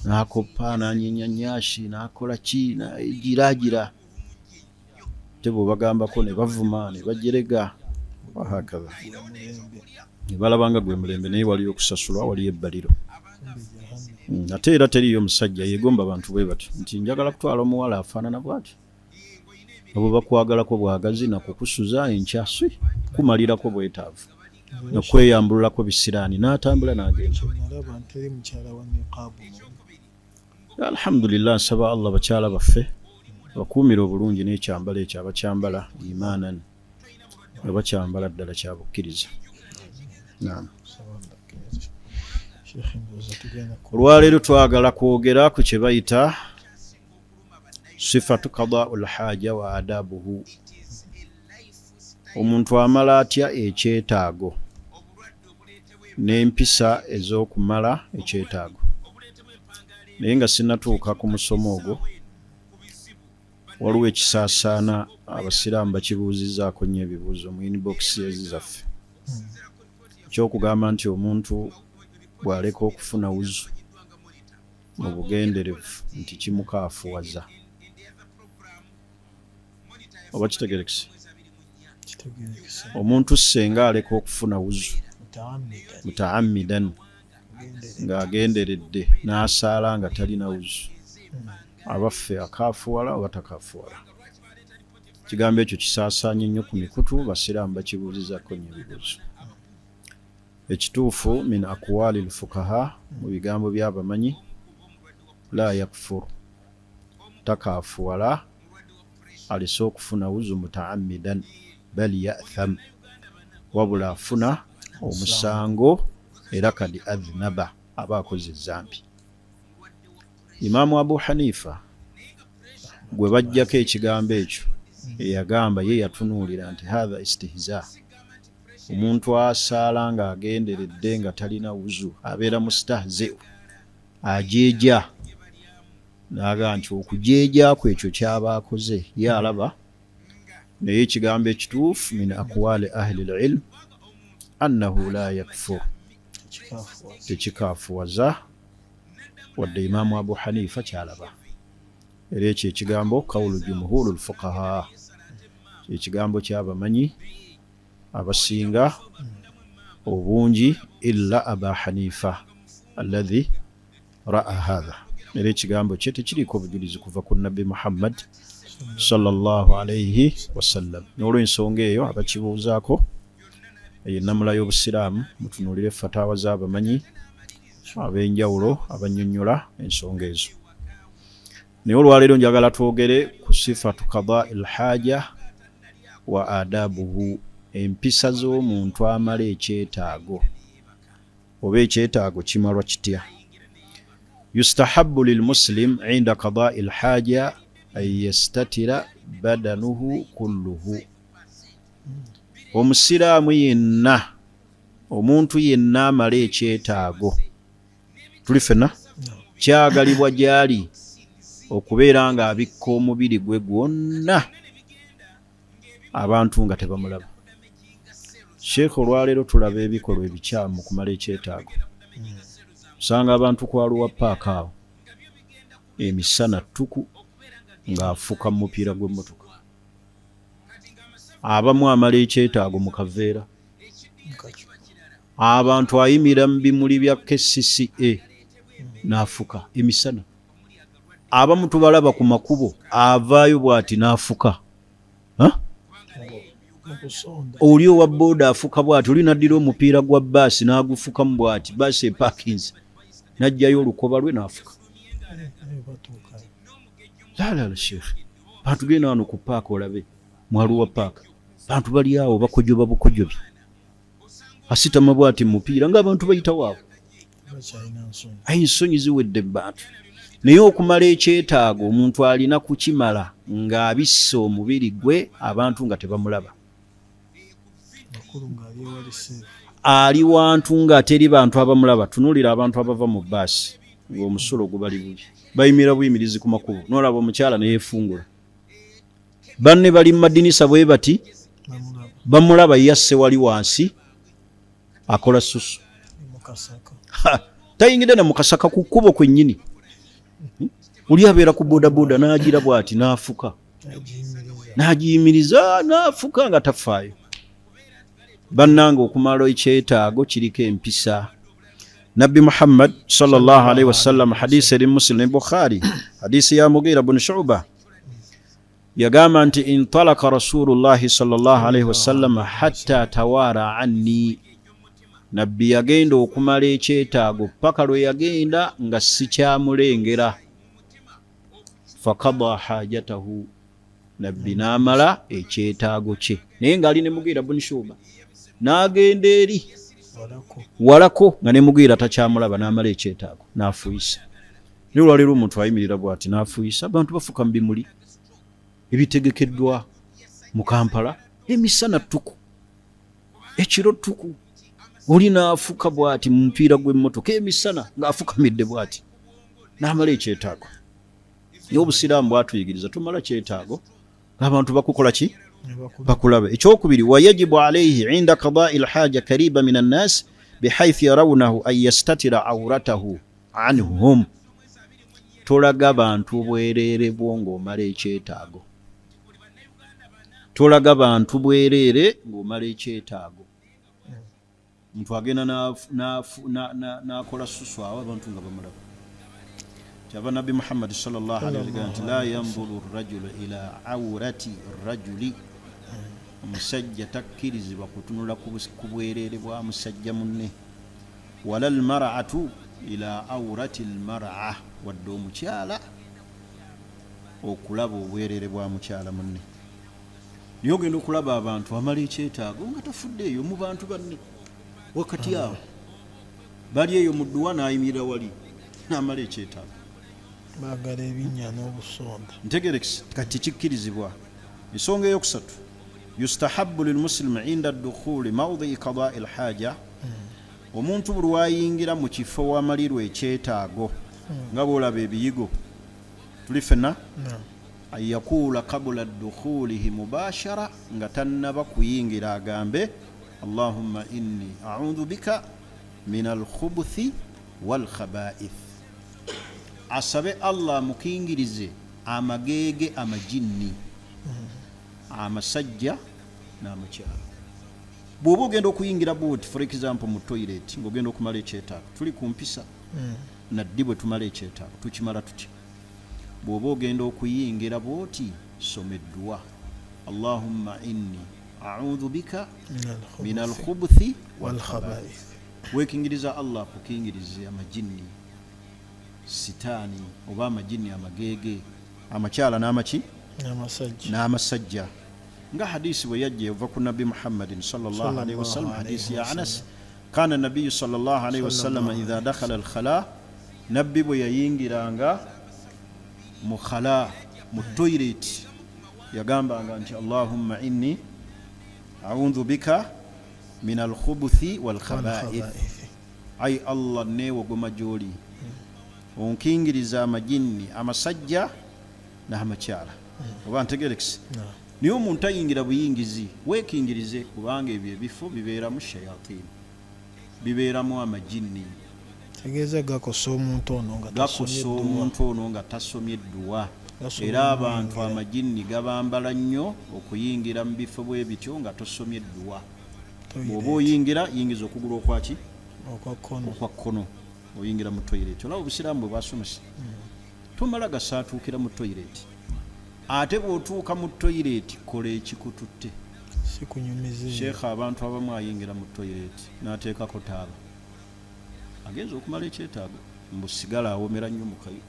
n'akoppa, n'anyenya nyashi, n'akola ki, n'agiraagira. Ate bw'obagambako ne bavuma ne bajerega, wahakadha, ne balaba nga gwe mulembe. Naye waliyo okusasulwa, waliyo ebbaliro. Ate era teriyo omusajja yeegomba bantu bwe batyo nti njagala kutwala omuwala afaanana bw'atyo. Abo bakwagalako bwagazi nakukusuza enkya swi kumalirako bwetaavu nakweyambululako bisiraani n'atambula n'agenda. Nalaba nti eri mukyala wa niqaabu mubi. Alhamdulillah, nsaba Allah bakyala baffe bakuumire obulungi n'ekyambalo ekyo abakyambala imaanan, nga bakyambala ddala kyabukkiriza. Naam. Saba Allah akkirize. Sheikh, ndowooza tugenda ku Olwaleero twagala kwogera ku kye bayita sifatu qadaau lhaja wa adabuhu, omuntu amala atya ekyetaago n'empisa ez'okumala ekyetaago. Naye nga sinnatuuka ku musomo ogwo, waliwo ekisaasaana, abasiraamu bakibuuzizzaako nnyo ebibuuzo mu inbox ezi zaffe, kyokugamba nti omuntu bw'aleka okufuna wuzu mu bugenderevu nti kimukaafuwaza. Oba kitegerekese? Kitegerekese. Omuntu ssenga aleka okufuna wuzu mutaamidan, mutaamidan, bugenderevu, ng'agenderedde n'asaala nga talina wuzu, abaffe akaafuwala oba takaafuwala? Ekigambo ekyo kisaasaanye nnyo ku mikutu, basiraamu bakibuuzizaako nnyo ebibuuzo. Ekituufu min aqwali lfukaha, mu bigambo by'abamanyi, la yakfuru, takaafuwala alese okufuna wuzu mutaamidan, bal yatham, wabula afuna omusango era kadi adhnaba, aba akoze ezambi. Imaamu Abu Hanifa gwe bajjako ekigambo ekyo, eyagamba ye yatunuulira nti hatha istihza, omuntu asaala ng'agenderedde nga talina wuzu abeera mustahzi, ajeeja. N'agamba nti okujeeja kwe ekyo kyaba akoze ye alaba. Naye ekigambo ekituufu min aqwali ahli lilm annahu la yakfur, Tekikaafuwaza. Tekikaafuwaza wadde Imaamu Abu Hanifa kyalaba. Era ekyo ekigambo kawulu jumhuru lfuqaha, ekigambo kyabamanyi abasinga obungi, illa Aba Hanifa alladhi raa hatha. Era ekigambo kye tekiriiko obujulizi kuva ku Nabbi Muhammad sallallahu alaihi wasallam. N'olwensonga eyo, abakibuuzaako, eyo ennamula y'obusiraamu, mutunuulire fatawa z'abamanyi ab'enjawulo abannyonnyola ensonga ezo. Naye olwaleero njagala twogere ku sifatu qadai lhaja wa adabuhu, empisa z'omuntu amala ekyetaago, oba ekyetaago kimalwa kitya. Yustahabu lilmuslim inda qadai lhaja an yastatira badanuhu kulluhu. Omusiraamu yenna, omuntu yenna amala ekyetaago, tuli ffenna, kyagalibwa gy'ali okubeera ng'abikka omubiri gwe gwonna abantu nga tebamulaba. Sheikh, olwaleero tulaba ebikolwa ebikyamu okumala ekyetaago. Osanga abantu kwaluwa paaka awo emisana ttuku ng'afuka mu mupiira gw'emmotoka. Abamu amala ekyetaago mu kaveera. Abantu ayimira mu bimuli bya KCCA n'afuka emisana. Abamu tubalaba ku makubo avaayo bw'ati n'afuka. Oli owa booda afuka bw'ati, oli n'addira omupiira gwa baasi n'agufukamu bw'ati, baasi epakinze n'aggyayo olukoba lwe n'afuka. Laalala Sheikh, bantu genda wano ku paaka olabe mwaluwa paaka, bantu bali awo bakojoba bukojobi, asitama bw'ati mu mupiira ng'abantu bayitawo awo. Ayi ensonyi ziwedde mu bantu. Naye okumala ekyetaago omuntu alina kukimala ng'abisse omubiri gwe abantu nga tebamulaba. Ali wantu nga teri bantu abamulaba. Tunuulira abantu abava mu baasi ng'omusulo gubali bubi, bayimira buyimirizi ku makubo, n'olaba omukyala neyeefungula, banne bali mu madinisa bwe bati bamulaba, yasse wali wansi akola susu, tayingidde na mukasaka ku kkubo kwennyini. Oli abeera ku bodaboda n'agira bw'ati n'afuka, n'agiyimiriza n'afuka nga tafaayo. Bannange, okumala ekyetaago kiriko empisa. Nabbi Muhammad sallallahu alaihi wasallam, hadisi eri Muslim ne Bukhari, hadisi ya Mughira bun Shu'ba, yagamba nti intalaka Rasulullahi sallallahu alaihi wasallam hatta tawara anni. Nabbi yagenda okumala ekyetaago paka lwe yagenda nga sikyamulengera. Fakada hajatahu, Nabbi n'amala ekyetaago kye, naye ng'ali ne Mughira bun Shu'ba, n'agenda eri walako nga ne Mughira takyamulaba, n'amala ekyetaago n'afuuyisa. Naye olwaleero omuntu ayimirira bw'ati n'afuuyisa, abantu bafuka mu bimuli ebitegekeddwa mu Kampala emisana ttuku, ekiro ttuku. Oli n'afuka bw'ati mu mupiira gw'emmotoka emisana ng'afukamidde bw'ati n'amala ekyetaago. Naye obusiraamu bwatuyigiriza tumala kyetaago ng'abantu bakukola ki? Bakulaba. Ekyokubiri, wayajibu alaihi inda qadai lhaja kariba min annas bihaithu yarawnahu an yastatira auratahu anhum. Tolaga bantu bwereere bwo ng'omala ekyetaago. Tolaga bantu bwereere ng'omala ekyetaago. Omuntu agenda n'akola susu awo abantu nga bamulaba. Kyava Nabbi Muhammad sallallahu alaihi wasallam nti la yanzuru rajulu ila aurati rajuli. Omusajja takkirizibwa kutunula ku bwereere bwa musajja munne. Wala almar'atu ila aurati almar'a, wadde omukyala okulaba obwereere bwa mukyala munne. Naye ogenda okulaba abantu amala ekyetaago nga tafuddeeyo mu bantu banne. Wakati awo bali eyo mu dduwa n'ayimirira wali n'amala ekyetaago. Baagala ebinnya n'obusonda. Ntegerekese kati kikkirizibwa. Ensonga eyokusatu, yustahabu lilmusilimu inda dukhuli maudii qadai lhaja. Omuntu buli wayingira mu kifo wamalirwa ekyetaago, nga bwolaba ebiyigo tuli ffenna, an yakuula qabula dukhulihi mubashara, nga tannaba kuyingira agambe allahumma inni a'udhu bika min alkhubuthi walkhaba'ith. Asabe Allah amukingirize amageege amajinni, amasajja n'amakyala. Bw'oba ogenda okuyingira bwoti, for example mu toilet ng'ogenda okumala ekyetaago, tuli ku mpisa naddi bwe tumala ekyetaago tukimala tutya? Bw'oba ogenda okuyingira bwoti, soma edduwa allahumma inni a'udhu bika min alkhubuthi walkhaba'ith. Weekingiriza Allah akukingirize amajinni, sitaani oba amajinni amageege, amakyala n'amaki n'amasajja. Nga hadisi bwe yajja eva ku Nabbi Muhammadin sallallahu alaihi wasallam, hadisi ya Anas, kana nabiyu sallallahu alaihi wasallam idha dakhala alkhala, Nabbi bwe yayingiranga mu khala, mu toilet, yagambanga nti allahumma inni Audhu bika min alkhubuthi walkhaba'ith. Ai Allah, neewogoma gy'oli onkingiriza amajinni amasajja n'amakyala. Oba ntegerekise? Naye omuntu ayingira buyingizi, weekingirize, kubanga ebyo ebifo bibeeramu shayatini, bibeeramu amajinni. Tegeeza gakosa omuntu ono nga gakosa omuntu ono nga tasomye dduwa. Era abantu amajinni gabambala nnyo okuyingira mu bifo bwe bityo nga tosomye dduwa. Bw'oba oyingira, yingiza okugulu okwaki? Okwa kkono. Oyingira mu toyireti. Olaba obusiraamu bwe bwasomesa. Tomala gasaatuukira mu toyireti. Ate bw'otuuka mu toyireti, kola ekikututte. Sheekha, abantu abamu ayingira mu toyireti n'ateekako taaba, agenza okumala ekyetaago, mbu sigala awomera nnyo mu kayu,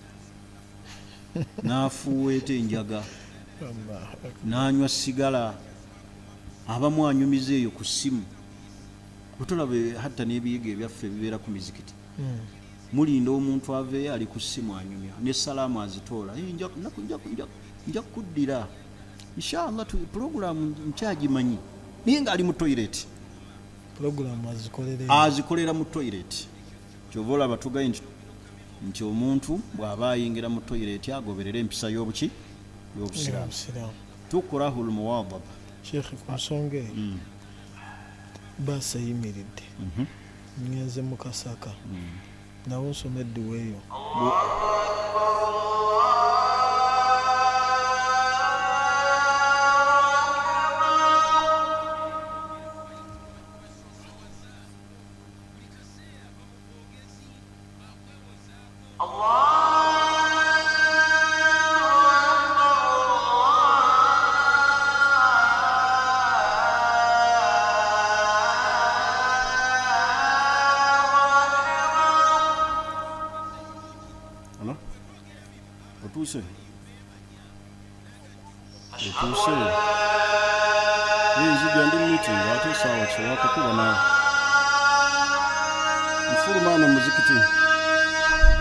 n'afuuweeta enjaga, n'anywa sigala. Abamu anyumiza eyo ku ssimu. Otolaba hatta n'ebiyiga ebyaffe ebibeera ku mizikiti, mulinda omuntu aveeyo ali ku ssimu anyumya, ne salaamu azitoola, nja kuddira inshallah, puroguramu nkyagimanyi, naye ng'ali mu toyireti, azikolera mu toyireti. Kyova olaba tugaye nti omuntu bw'aba ayingira mu toyireti agoberera empisa y'obuki? Y'obusiraamu. Tukurahu lmuwadaba. Sheekh, ku nsonga eyo, baasi eyimiridde, ngenze mu kasaka, nawo nsoma edduwa eyo? Otuuse, otuuse. Nzijja, ndi meeting, ate esaawa kiwakukuba naawe. Nfuluma ano muzikiti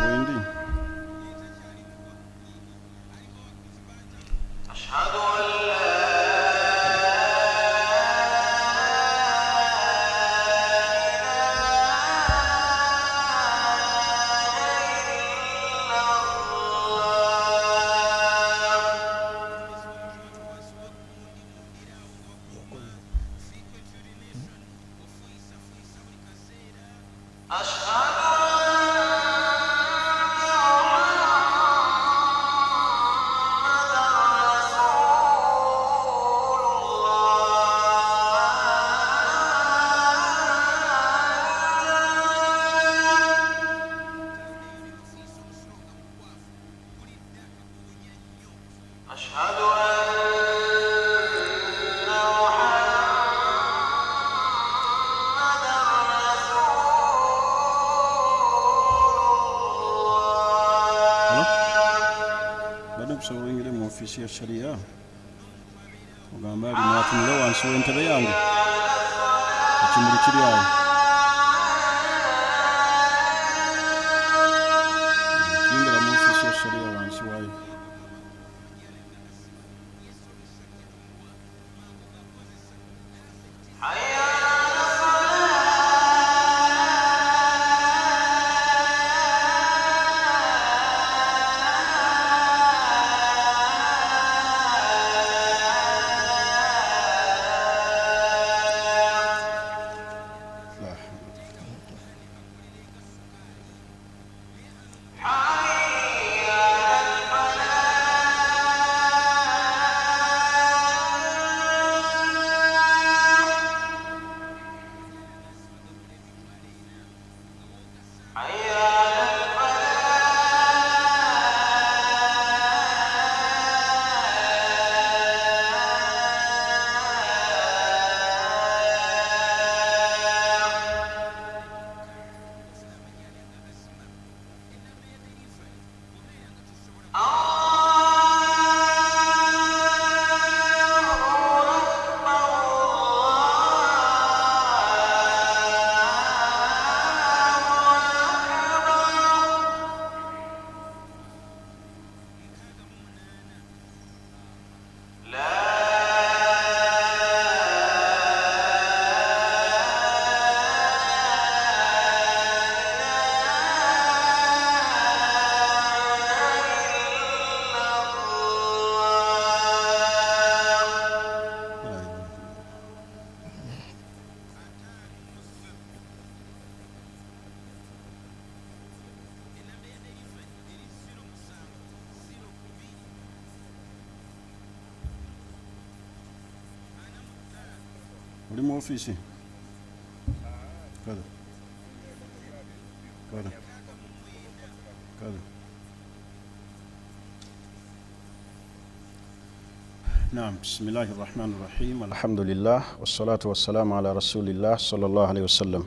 wendi. Badde nkusaba oyingire mu ofiisi ya sharia, ogambe ali n'atunule wansi w'entebe yange, ekimuli kiri awo. Yingira mu ofiisi ya sharia wansi waayo. Oli mu ofiisi? Kale. Kale. Kale. Naam, bismillahi rahmani rahim. Alhamdulillah wassalatu wassalamu ala rasulillah sallallahu alayhi wasallam.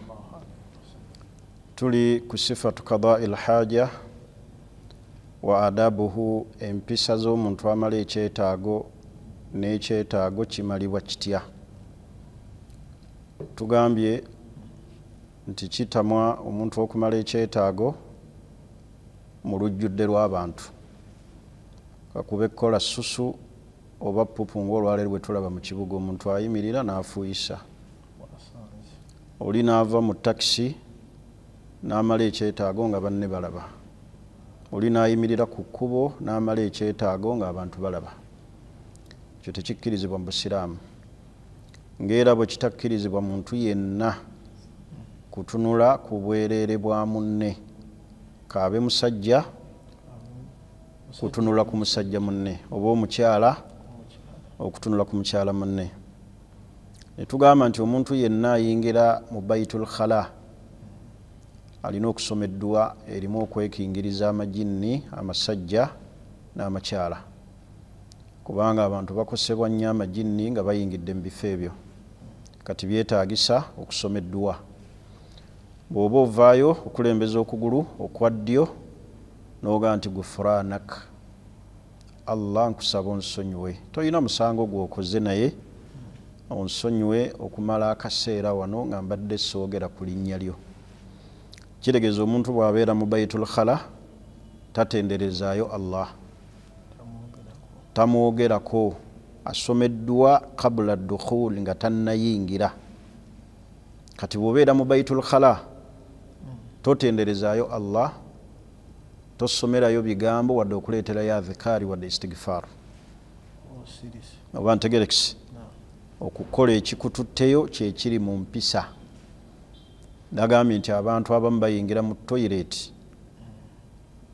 Tuli ku sifatu qada'il haja wa adabuhu, empisa z'omuntu amala ekyetaago n'ekyetaago kimalibwa kitya. Tugambye nti kitamwa omuntu okumala ekyetaago mu lujjudde lw'abantu, kakube kukola susu oba pupu ng'olwaleero bwe tulaba mu kibuga, omuntu ayimirira n'afuuyisa. Oli n'ava mu takisi n'amala ekyetaago nga banne balaba. Oli n'ayimirira ku kkubo n'amala ekyetaago ng'abantu balaba. Ekyo tekikkirizibwa mu Busiraamu. Ng'era bwe kitakkirizibwa muntu yenna kutunula ku bwereere bwa munne, kaabe musajja kutunula ku musajja munne oba omukyala okutunula ku mukyala munne. Ne tugamba nti omuntu yenna ayingira mu Baitul Khala alina okusoma edduwa erimu okwekingiriza amajinni amasajja n'amakyala, kubanga abantu bakosebwa nnyo amajinni nga bayingidde mu bifo ebyo. Kati byetaagisa okusoma edduwa. Bw'oba ovaayo okulembeza okugulu okwa ddyo n'ogaa nti gufuranak, Allah nkusaba onsonyiwe, tolina musango gw'okoze naye onsonyiwe okumala akaseera wano nga mbadde soogera ku linnya lyo. Kitegeeza omuntu bw'abeera mu Baitul Khala tatenderezaayo Allah, tamwogerako, asomeddwa qabla dukhul nga tannayingira. Kati bw'obeera mu Baitul Khala totenderezaayo Allah, tosomerayo bigambo wadde okuleeterayo adhikaari wadde istighfar. Oba ntegerekisi, okukola ekikututteyo kyekiri mu mpisa. Nagambye nti abantu abamu bayingira mu toyireti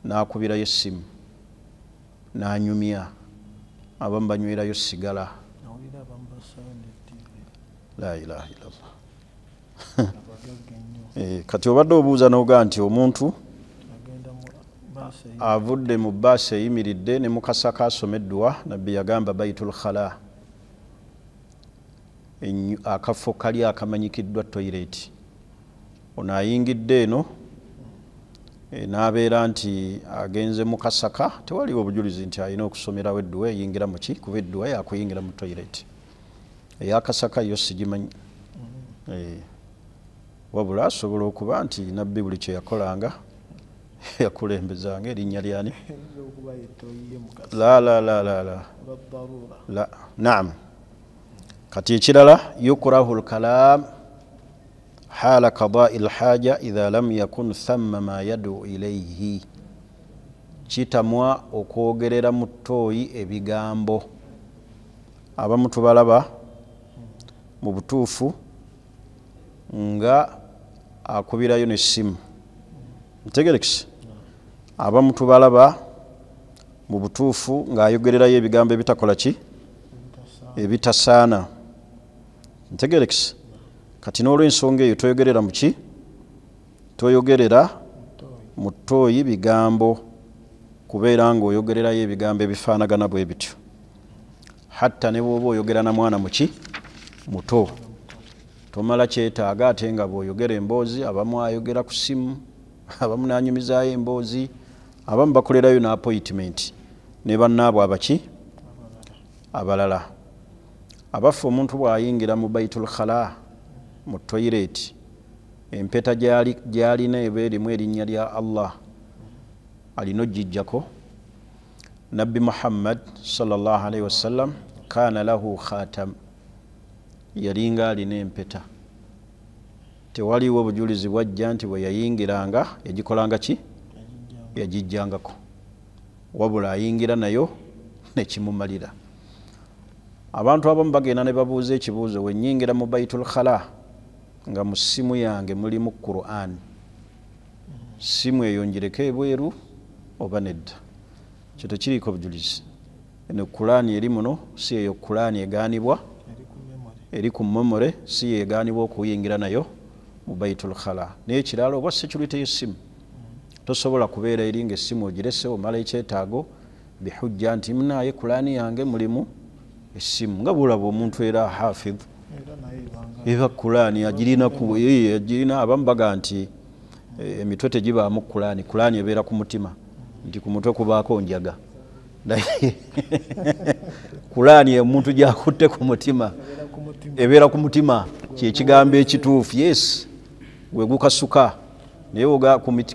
n'akubirayo essimu n'anyumya, abamu banywerayo sigala. La ilaha illallah. Kati obadde obuuza n'ogaa nti omuntu avudde mu bbaasi eyimiridde ne mukasaka asoma edduwa. Nabbi yagamba Baitul Khala, akafo kali akamanyikiddwa toyireti. Ono ayingidde eno n'abeera nti agenze mu kasaka, tewaliwo obujulizi nti alina okusomerawo edduwa eyingira mu ki, kuba edduwa yakuyingira mu toyireti. Eyakasaka yo sigimanyi. Wabula asobola okuba nti nabbi buli kye yakolanga yakulembezanga erinnya lyani? La la la la la la. Naam. Kati ekirala, yukrahu lkalam hala qada'i lhaja idha lam yakun thamma ma yadu ilayhi. Kitamwa okwogerera mu ttooyi ebigambo. Abamu tubalaba mu butuufu nga akubirayo n'essimu. Ntegerekisi. Abamu tubalaba mu butuufu ng'ayogererayo ebigambo ebitakola ki? Ebitasaana. Ntegerekisi. Kati n'olw'ensonga eyo toyogerera mu ki? Toyogerera mu ttooyi bigambo, kubeera ng'oyogererayo ebigambo ebifaanagana bwe bityo. Hatta ne bw'oba oyogera na mwana muki? Muto. Tomala kyetaaga ate nga bw'oyogera emboozi, abamu ayogera ku ssimu, abamu n'anyumizaayo emboozi, abamu bakolerayo n'appointment ne bannaabwe abaki? Abalala. Abaffe omuntu bw'ayingira mu Baitul Khala mu toyireti, empeta gy'alina eba erimu erinnya lya Allah, alina ogijjako. Nabbi Muhammad sallallahu alaihi wasallam kana lahu khatam, yalinga alina empeta. Tewaliwo obujulizi bwajja nti bwe yayingiranga yagikolanga ki? Yagijjangako. Wabula ayingira nayo nekimumalira. Abantu abamu bagenda ne babuuza ekibuuzo, we nnyingira mu Baitul Khala nga mu ssimu yange mulimu Qur'an, simu eyo njireke ebweru oba nedda? Kyo tekiriiko bujulizi. Eno Qur'an eri muno, si eyo Qur'an egaanibwa eri ku memory si yegaanibwa okuyingira nayo mu baitul khala. N'ekirala oba security y'essimu, tosobola kubeera eri ng'essimu ogirese omala ekyetaago bihujja nti munaye Kulaani yange mulimu essimu, nga bw'olaba omuntu era hafidh eba Kulaani agirina ku agirina. Abamu baga nti emitwe tegibaamu Kulaani, Kulaani ebeera ku mutima, nti ku mutwe kubaako njaga, naye Kulaani omuntu gy'akutte ku mutima ebeera ku mutima, kyekigambo ekituufu. Yes, gwe gukasuka, naye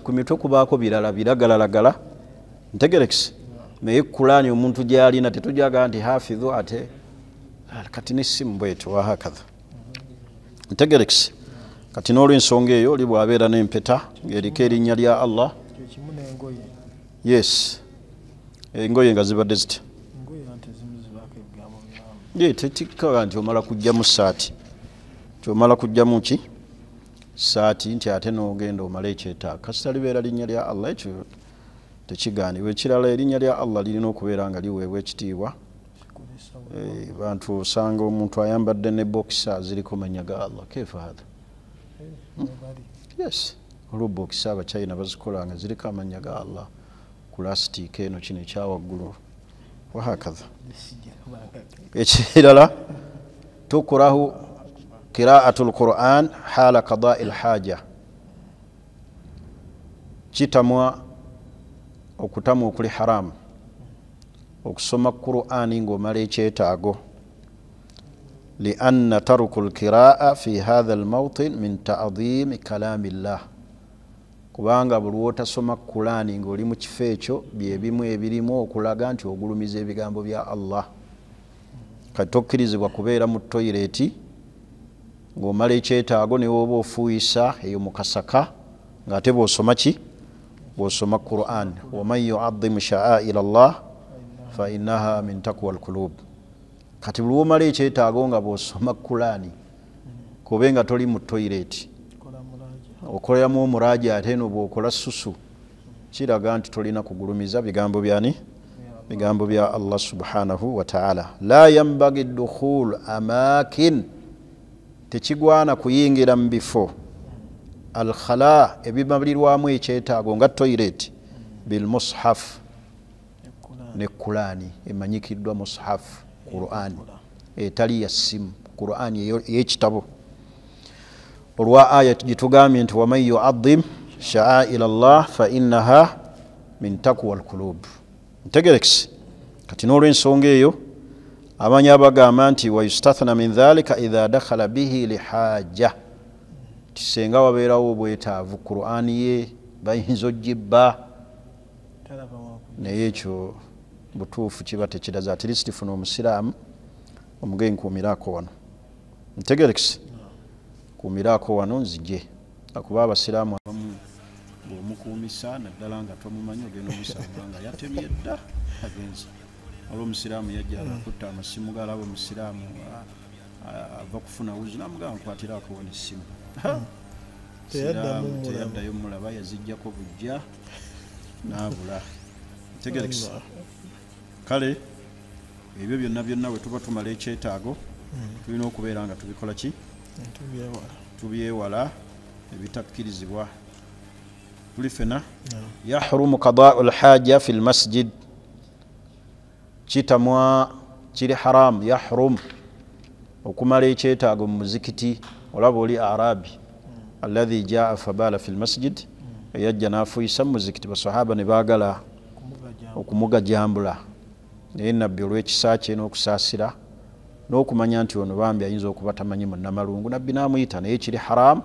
ku mitwe kubaako birala biragalalagala, ntegerekise. Naye Kulaani omuntu gy'alina tetujaga nti hafidhu ate kati n'essimu bwetyo wahakadha, ntegerekise. Kati n'olwensonga eyo oli bw'abeera n'empeta ng'eriko erinnya lya Allah. Yes, engoye nga zibadde zitya tekikaga nti omala kugjamu saati, nti omala kugjamu ki saati nti ate n'ogenda omala ekyetaaga, kasita libeera linnya lya Allah ekyo tekigaanibwa. Ekirala erinnya lya Allah lirina okubeera nga liweebwa ekitiibwa. Bantu osanga omuntu ayambadde ne bokisa ziriko mannya ga Allah, kefa hatha? Yes, olwo bokisa abachina bazikola nga ziriko amannya ga Allah ku lasitiika eno kino ekyawaggulu wahakadha. Ekirala tukurahu qiraatu lquran hala qadai lhaja, kitamwa okutamwa okuli haramu okusoma Qur'ani ng'omala ekyetaago, lianna taruku lqiraa fi hatha lmautin min ta'dhimi kalami llah, kubanga buli lw'otasoma Qur'ani ng'oli mu kifo ekyo byebimu ebirimu okulaga nti ogulumiza ebigambo bya Allah. Kati tokkirizibwa kubeera mu toyireti ng'omala ekyetaago ne woba ofuuyisa eyo mu kasaka ng'ate bw'osoma ki bw'osoma Qur'an. Waman yuadhimu sha'aira llah fa innaha min taqwa lqulub. Kati buli lw'omala ekyetaago nga bw'osoma Qur'ani kube nga toli mu toyireti okoleramu omuraja, ate eno bw'okola susu kiraga nti tolina kugulumiza bigambo byani, bigambo bya Allah subhanahu wa ta'ala. La yambagi dukhul amakin, tekigwana kuyingira mu bifo alkhala ebimalirwamu ekyetaago nga toyireti bilmushaf ne Qur'ani emanyikiddwa mushaf, Qur'ani etali ya simu, Qur'ani ey'ekitabo. Olwa aya gitugambye nti waman yuadhim sha'aira llah fa innaha min taqwa lqulub, ntegerekise. Kati n'olwensonga eyo amanyi abagamba nti wayustathna min dhalika idha dakhala bihi lihaja, tisenga wabeerawo obwetaavu Qur'ani ye bayinza ogibba, naye ekyo butuufu kiba tekiraza. At least funa omusiraamu omuge nkuumiraako wano, ntegerekise, kuumiraako wano nzije, akuba abasiraamu abamu bw'omukuumisa naddala nga tomumanyi ogenda omusanga nga yatemye dda agenze. Olwo omusiraamu yajja akutta amasimu galaba omusiraamu ava kufuna wuzu namugamba nkwatiraako wano essimu, teyaddayo mulaba, yazijjako bujja n'abula, ntegerekise. Kale ebyo byonna byonna bwe tuba tumala ekyetaago tulina okubeera nga tubikola ki, tubyewala ebitakkirizibwa. Tuli fena. Yahrumu qadau lhaja fi lmasjid, kitamwa kiri haramu, yahrum okumala ekyetaago mu muzikiti. Olaba oli arabi alladhi jaa fabala fi lmasjid, eyajja n'afuuyisa mu muzikiti, basahaba ne baagala okumugajambula, naye nabbi olw'ekisa kye n'okusaasira n'okumanya nti ono bambi ayinza okuba tamanyi munnamalungu, nabbi n'amuyita. Naye kiri haramu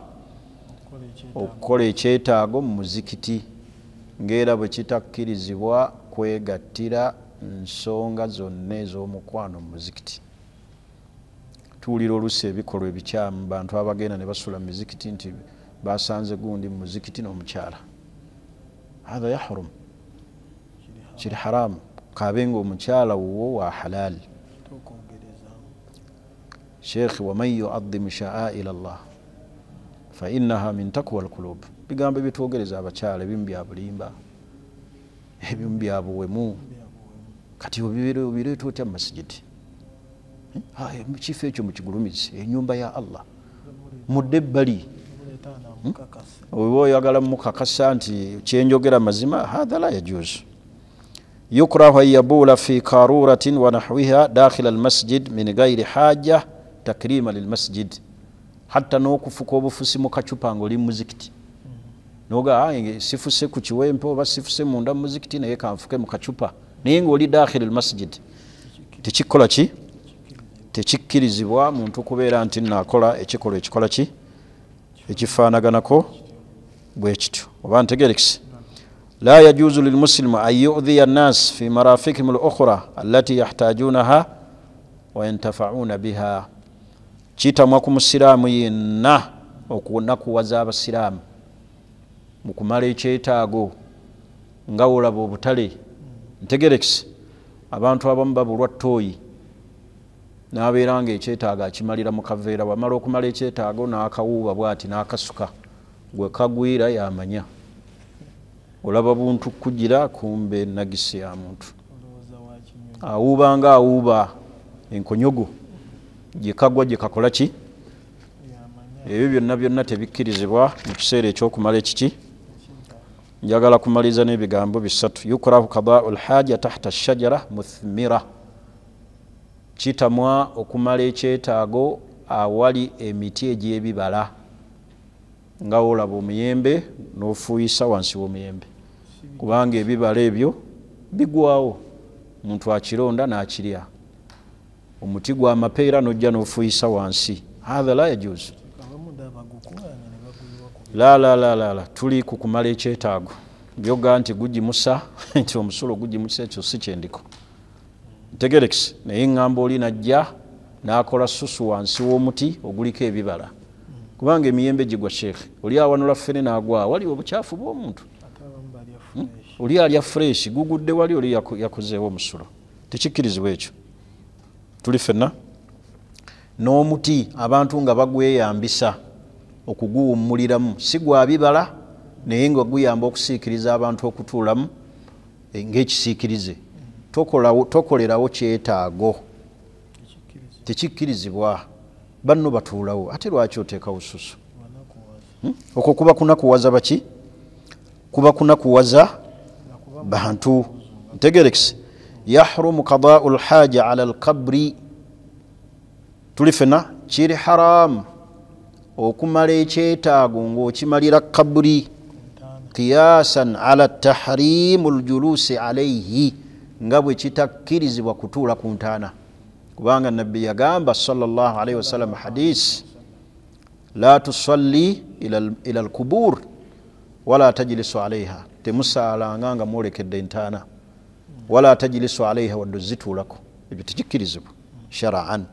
okukola ekyetaago mu muzikiti, ng'era bwe kitakkirizibwa kwegattira nsonga zonna ez'omukwano mu muzikiti. Tuwulira oluusi ebikolwa ebikyamu, bantu abagenda ne basula mu mizikiti nti basanze gundi mu muzikiti n'omukyala, hatha yahrum, kiri haramu, kabe nga omukyala wuwo wa halal. Sheikh waman yuadhimu sha'aira llah fa innaha min taqwa lqulub, bigambo ebitwogereza abakyala ebimu bya bulimba, ebimu bya buwemu, kati obireeta otya mu masigiti? Kifo ekyo mukigulumize, ennyumba ya Allah, mudde ebbali. Oba oyagala mukakasa nti kyenjogera mazima, hatha la yajuzu. Yukrahu an yabula fi karuratin wa nahwiha dakhila almasjid min ghairi haja takrima lilmasjid. Hatta n'okufuka obufusi mu kacupa ng'oli mu muzikiti, noga sifuse ku kiwempe oba sifuse munda mu muzikiti, naye kanfuke mu kacupa, naye ng'oli dakhila almasjid, tekikola ki? Tekikkirizibwa muntu kubeera nti naakola ekikolwa ekikola ki ekifaanaganako bwe kityo. Oba ntegerekise. La yajuzu lilmuslimu an yudhiya nnas fi marafikihim lukhra allati yahtajunaha wa yantafauna biha. Kitamwa ku musiraamu yenna okunakuwaza abasiraamu mu kumala ekyetaago, nga olaba obutale. Ntegerekise. Abantu abamu babulwa ttooyi, n'abeera nga ekyetaago akimalira mu kaveera, bwamala okumala ekyetaago n'akawuuba bwati n'akasuka, gwe kagwira yamanya. Olaba buntu kugira kumbe nagisi ya muntu, awuuba nga awuuba enkonyogo, gyekagwa gyekakola ki? Ebyo byonna byonna tebikkirizibwa mu kiseera ekyokumala ekiki. Njagala kumaliriza n'ebigambo bisatu. Yukrahu qadau lhaja tahta shajara muthmira. Kitamwa okumala ekyetaago awali emiti egy'ebibala, nga olaba omuyembe n'ofuuyisa wansi w'omuyembe, kubanga ebibala ebyo bigwawo, omuntu akironda n'akirya. Omuti gwa mapeera n'ojja n'ofuuyisa wansi, hatha la yajuzu. La la la la la, tuli ku kumala ekyetaago. Byoga nti gugimusa nti omusulo gugimusa, ekyo si kyendiko. Ntegerekise. Naye ŋŋamba oli najja n'akola susu wansi w'omuti oguliko ebibala, kubanga emiyembe gigwa. Sheekhe oli awanula ffene n'agwa, wali obukyafu bw'omuntu, oli alya fresh, gugudde wali, oli yakozeewo omusulo, tekikkirizibwa ekyo. Tuli ffenna. N'omuti abantu nga bagweyambisa okuguwummuliramu, si gwa bibala naye nga guyamba okusiikiriza abantu okutuulamu ng'ekisiikirize, tokolerawo kyetaago, tekikkirizibwa. Banno batuulawo, ate lwaki oteekawo susu? Okwo kuba kunakuwaza baki? Kuba kunakuwaza bantu. Ntegerekise. Yahrumu qadau lhaja ala alkabri. Tuli fena. Kiri haramu okumala ekyetaago ng'okimalira kaburi, qiyasan ala tahrimu ljulusi alaihi, nga bwe kitakkirizibwa kutuula ku ntaana, kubanga Nabbi yagamba sallallahu alaihi wasallam hadis, la tusalli ila alkubur wala tajlisu alaiha, temusaalanga nga mwolekedde entaana, wala tajlisu alaiha, wadde zituulako, ebyo tekikkirizibwa sharaan.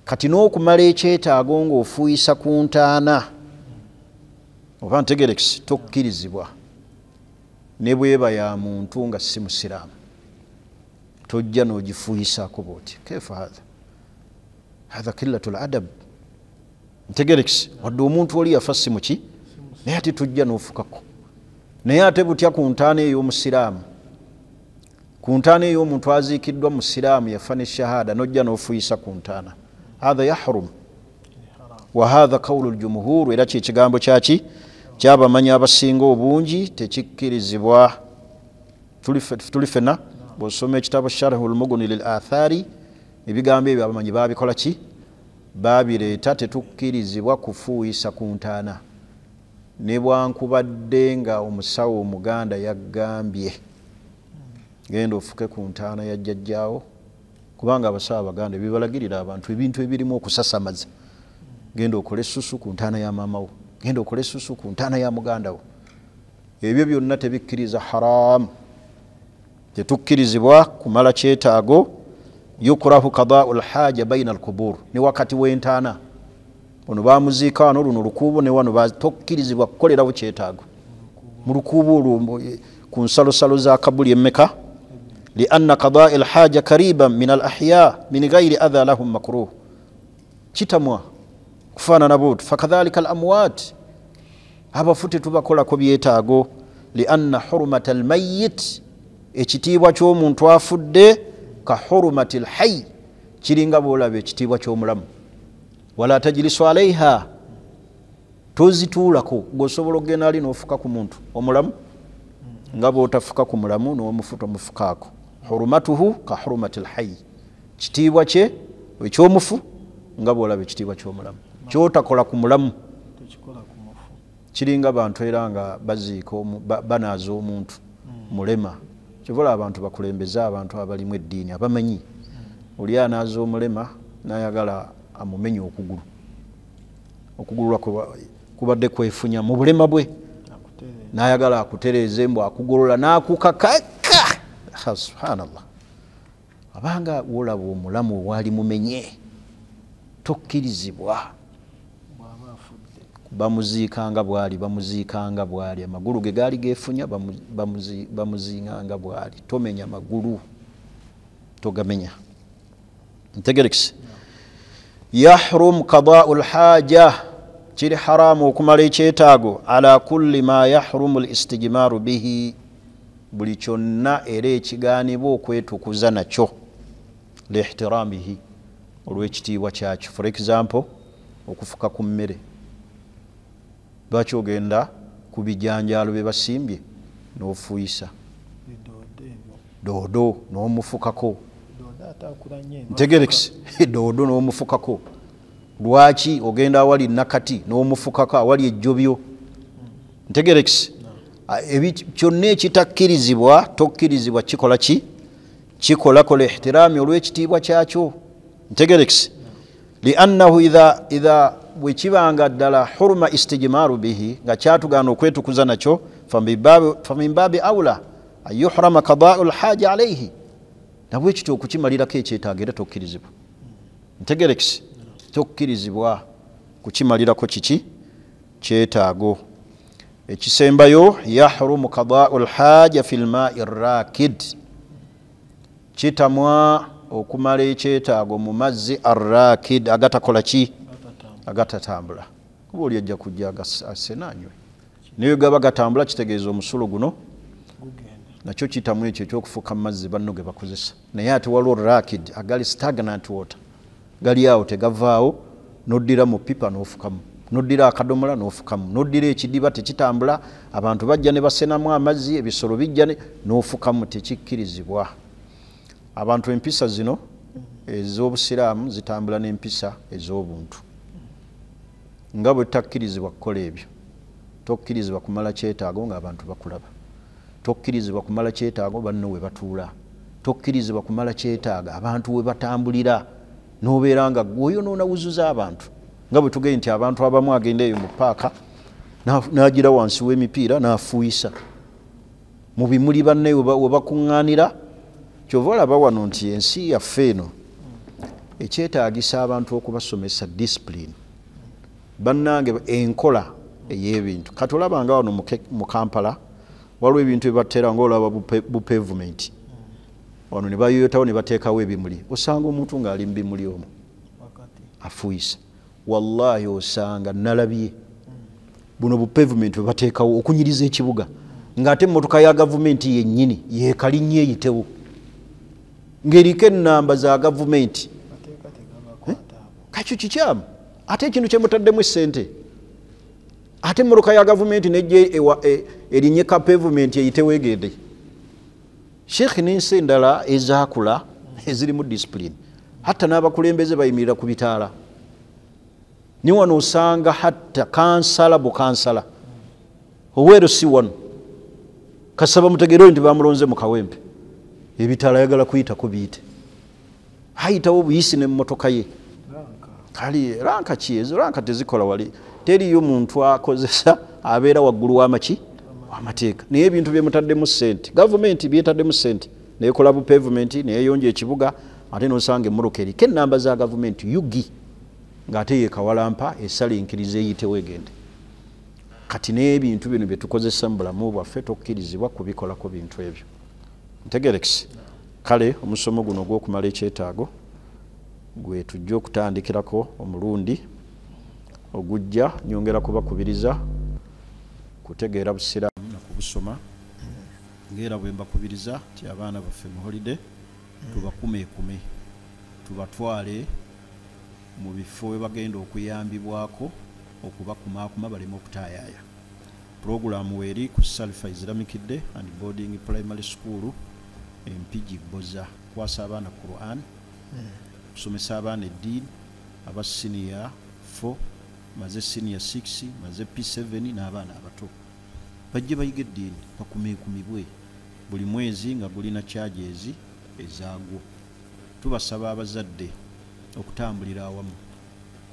Kati n'okumala ekyetaago ng'ofuuyisa ku ntaana, oba ntegerekisi, tokkirizibwa, ne bweba ya muntu nga si musiraamu, tojja n'ogifuuyisaako bwoti. Kefa hatha hatha qillatu ladab. Ntegerekisi. Wadde omuntu oli yafa si muki, naye ate tojja n'ofukako. Naye ate butya ku ntaana ey'omusiraamu, ku ntaana ey'omuntu aziikiddwa musiraamu, yafa ne shahada, n'ojja n'ofuuyisa ku ntaana, hatha yahrum. Wa hatha qawlu ljumhur, era kyekigambo kyaki kyabamanyi abasinga obungi, tekikkirizibwa. Tuli fena. Bwosoma ekitabo Sharhu lmuguni lil athari, ebigambo ebyo abamanyi babikola ki? Babireeta. Tetukkirizibwa kufuuyisa ku ntaana, ne bwankubadde nga omusawo omuganda yagambye genda ofuke ku ntaana ya jjajjaawo, kubanga abasawo abaganda bibalagirira abantu ebintu ebirimu okusasamaza, genda okole susu ku ntaana ya maamawo, genda okole susu ku ntaana ya muganda wo, ebyo byonna tebikkiriza, haramu. Tetukkirizibwa kumala kyetaago. Yukrahu qadau lhaja baina alkubur, ne wakati w'entaana, ono bamuziika wano, luno lukuubo, ne wano tokkirizibwa kukolerawo kyetaago mu lukuubo olwo, ku nsalosalo za kabuli emmeka, lianna qadai lhaja kariban min al ahya min gairi adha lahum makruh, kitamwa kufaanana bwoti. Fakadhalika al amwat, abafu tetubakolako byetaago, lianna hurumata almayit, ekitiibwa ky'omuntu afudde, ka hurumati lhayi, Kiringa bw'olaba ekitiibwa ky'omulamu. Wala tajlisu alaiha, tozituulako. Gweosobola okugenda ali n'ofuka ku muntu omulamu nga bw'otafuka ku mulamu n'omufu tomufukaako. Hurumatuhu ka hurumati lhayi, kitiibwa kye ekyomufu nga bw'olaba ekitiibwa ky'omulamu. Kyotakola ku mulamu kiringa bantu era nga baziika banaaza omuntu mulema. Kyova abantu bakulembeze abantu abalimu eddiini abamanyi. Oli anaaza omulema n'ayagala amumenye okugulu, okugulu kubadde kwefunya mu bulema bwe, n'ayagala akutereeze mbu akugolola n'akukakaka. Subhanallah, abanga wolaba omulamu owaali mumenye tokkirizibwa. Bamuziikanga bwali, bamuziikanga bwali, amagulu ge gaali geefunya bamuziinganga bwali. Tomenya magulu, togamenya. Ntegerekise. Yahrum qada'u lhaja, kiri haramu okumala ekyetaago. Ala kulli ma yahrumu listijmaaru bihi, buli kyonna era ekigaanibwa okwetukuza nakyo. Lihtiramihi, olw'ekitiibwa kyakyo. For example, okufuka ku mmere. Lwaki ogenda ku bijanjaalo bye basimbye n'ofuuyisa doodo n'omufukako? Ntegerekise. Doodo n'omufukako. Lwaki ogenda awali nakati n'omufukako, awali ejjobyo? Ntegerekise. Kyonna ekitakkirizibwa tokkirizibwa kikola ki? Kikolako lihtirami, olw'ekitiibwa kyakyo. Ntegerekise. Liannahu idha bwekibanga ddala huruma istijmaaru bihi, nga kyatugaana okwetukuza nakyo, famin baabi aula an yuhrama qadaau lhaja alaihi, nabwekityo okukimalirako ekyetaago era tokkirizibwa. Ntegerekise. Tokkirizibwa kukimalirako kiki? Kyetaago. Ekisembayo, yahrumu qadaau lhaja fi lmaai rakid, kitamwa okumala ekyetaago mu mazzi arrakid, agatakola ki? Agatatambula. Kuba oli ajja kujja asena anywe, naye gaba gatambula kitegeeza omusulo guno nakyo kitamu ekyo ekyokufuka mu mazzi banno ge bakozesa. Naye ate waliwo rakid agali stagnant water, gali awo tegavaawo, noddira mu pipa n'ofukamu, noddira akadomola n'ofukamu, noddira ekidiba tekitambula, abantu bajja ne basenamu amazzi, ebisolo bijja n'ofukamu, tekikkirizibwa. Abantu empisa zino ez'obusiraamu zitambula n'empisa ez'obuntu. Nga bwe takkirizibwa kukola ebyo, tokkirizibwa kumala kyetaago ng'abantu bakulaba, tokkirizibwa kumala kyetaago banno we batuula, tokkirizibwa kumala kyetaago abantu we batambulira, n'obeera nga ggwe oyonoona wuzuza abantu. Nga bwe tugenda nti abantu abamu agenda eyo mu paaka n'agira wansi w'emipiira n'afuuyisa mu bimuli banne we bakuŋŋaanira. Kyova olaba wano nti ensi yaffe eno ekyetaagisa abantu okubasomesa discipline, bannange, enkola ey'ebintu. Kati olabanga wano mu Kampala waliwo ebintu ebibatera ngaolaba bupavement wano ne bayoyotawo ne bateekawo ebimuli, osanga omuntu ng'ali mu bimuli omwo afuuyisa. Wallahi osanga nalabye buno bupavement bwe bateekawo okunyiriza ekibuga, ng'ate emmotoka ya gavumenti yennyini yeekalinnyo eyitewo ng'eriko ennamba za gavumenti. Kakyo kikyamu. Ate ekintu kyemutaddemu essente, ate emmotoka ya gavumenti nejja erinye ka pavement eyitewo egende. Sheikh, n'ensi endala ezaakula ezirimu discipline, hatta n'abakulembeze bayimirira ku bitaala. Ni wano osanga hatta kansala bukansala oweero si wano kasaba mutegeere nti bamulonze mu Kawempe, ebitaala ayagala kuyitako biyite, ayitawo buyisi n'emmotoka ye. Kali ranka ki ezo? Ranka tezikola wali, teriyo muntu akozesa abeera waggulu w'amaki w'amateeka. Naye ebintu byemutaddemu ssente, gavumenti byetaddemu ssente nekola bupavement neyeyonja ekibuga, ate nosanga emmotoka eriko ennamba za gavumenti UG ng'ate yekawalampa esala enkiriza eyitewo egende. Kati n'ebintu bino bye tukozesa mu bulamu bwaffe tokkirizibwa kubikolako bintu ebyo. Ntegerekise. Kale omusomo guno ogw'okumala ekyetaago gwe tujja okutandikirako omulundi ogujja. Nyongera kubakubiriza kutegeera busiraamu na kubusoma, ng'era bwe mbakubiriza nti abaana baffe mu holiday tubakumeekume. Tubatwale mu bifo we bagenda okuyambibwako okubakumaakuma baleme okutaayaaya. Pulogulaamu weeri ku Salfa Islamic Day and Boarding Primary School e Mpigi Bboza. Kukwasa abaana Quran, kusomesa abaana eddiini, aba siniya 4, maze siniya 6, maze P7 n'abaana abato. Bajje bayige eddiini, bakumeekumibwe buli mwezi nga gulina charges ezaagwo. Tubasaba abazadde okutambulira awamu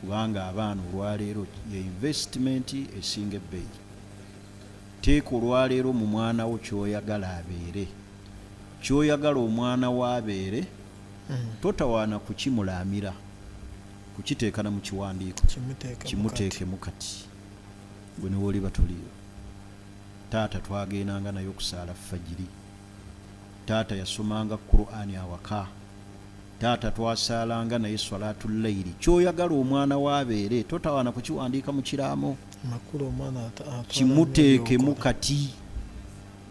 kubanga abaana olwaleero ye investment esinga ebbeeyi. Teeka olwaleero mu mwana wo ky'oyagala abeere. Ky'oyagala omwana wo abeere, totawaana kukimulaamira, kukiteeka na mu kiwandiiko. Kimuteekemu kati. Gwe ne w'oliba toliiwo. Taata twagendanga naye okusaala fajiri. Taata yasomanga Qur'ani awaka. Taata twasaalanga naye swalatul layli. Ky'oyagala omwana wo abeere, totawaana kukiwandiika mu kiraamo. Kimuteekemu kati.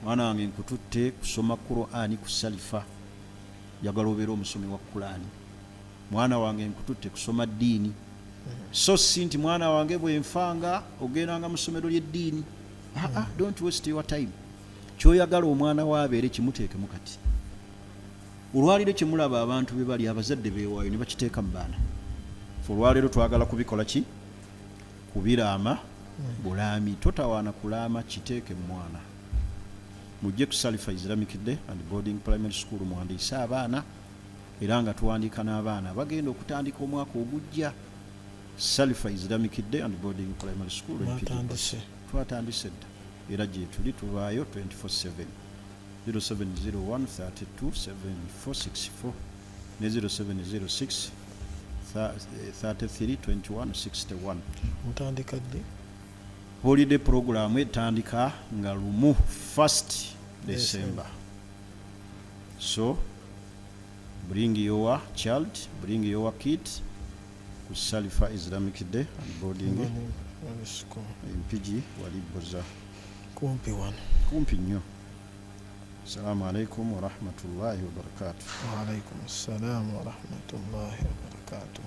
Mwana wange nkututte kusoma Qur'ani ku Salifa. Njagala obeere omusomi wa Qur'ani. Mwana wange nkututte kusoma ddiini. So si nti mwana wange bwe nfanga ogendanga mu ssomero ly'eddiini. Don't waste your time. Ky'oyagala omwana wo abeere kimuteekemu kati. Olwaleero kye mulaba abantu be bali abazadde beewaayo ne bakiteeka mu baana. Ffe olwaleero twagala kubikola ki? Kubiraama bulaami. Totawaana kulaama, kiteeke mu mwana. Mujje ku Salifa Islamic Day and Boarding Primary School muwandiise abaana era nga tuwandiika n'abaana bagenda okutandika omwaka ogujja. Salifa Islamic Day and Boarding Primary School. Twatandise dda era gye tuli tubaayo 24/7. 0701 32 7464 ne 0706 33 21 61. Mutandika ddi? Holiday program etandika nga lumu 1st December. So bring your child, bring your kid ku Salifa Islamic Day and Boarding Mpigi wali Bboza. Kumpi wano. Kumpi nnyo. Assalamu alaikum wa rahmatullahi wa barakatuh. Wa alaikum assalam wa rahmatullahi wa barakatuh.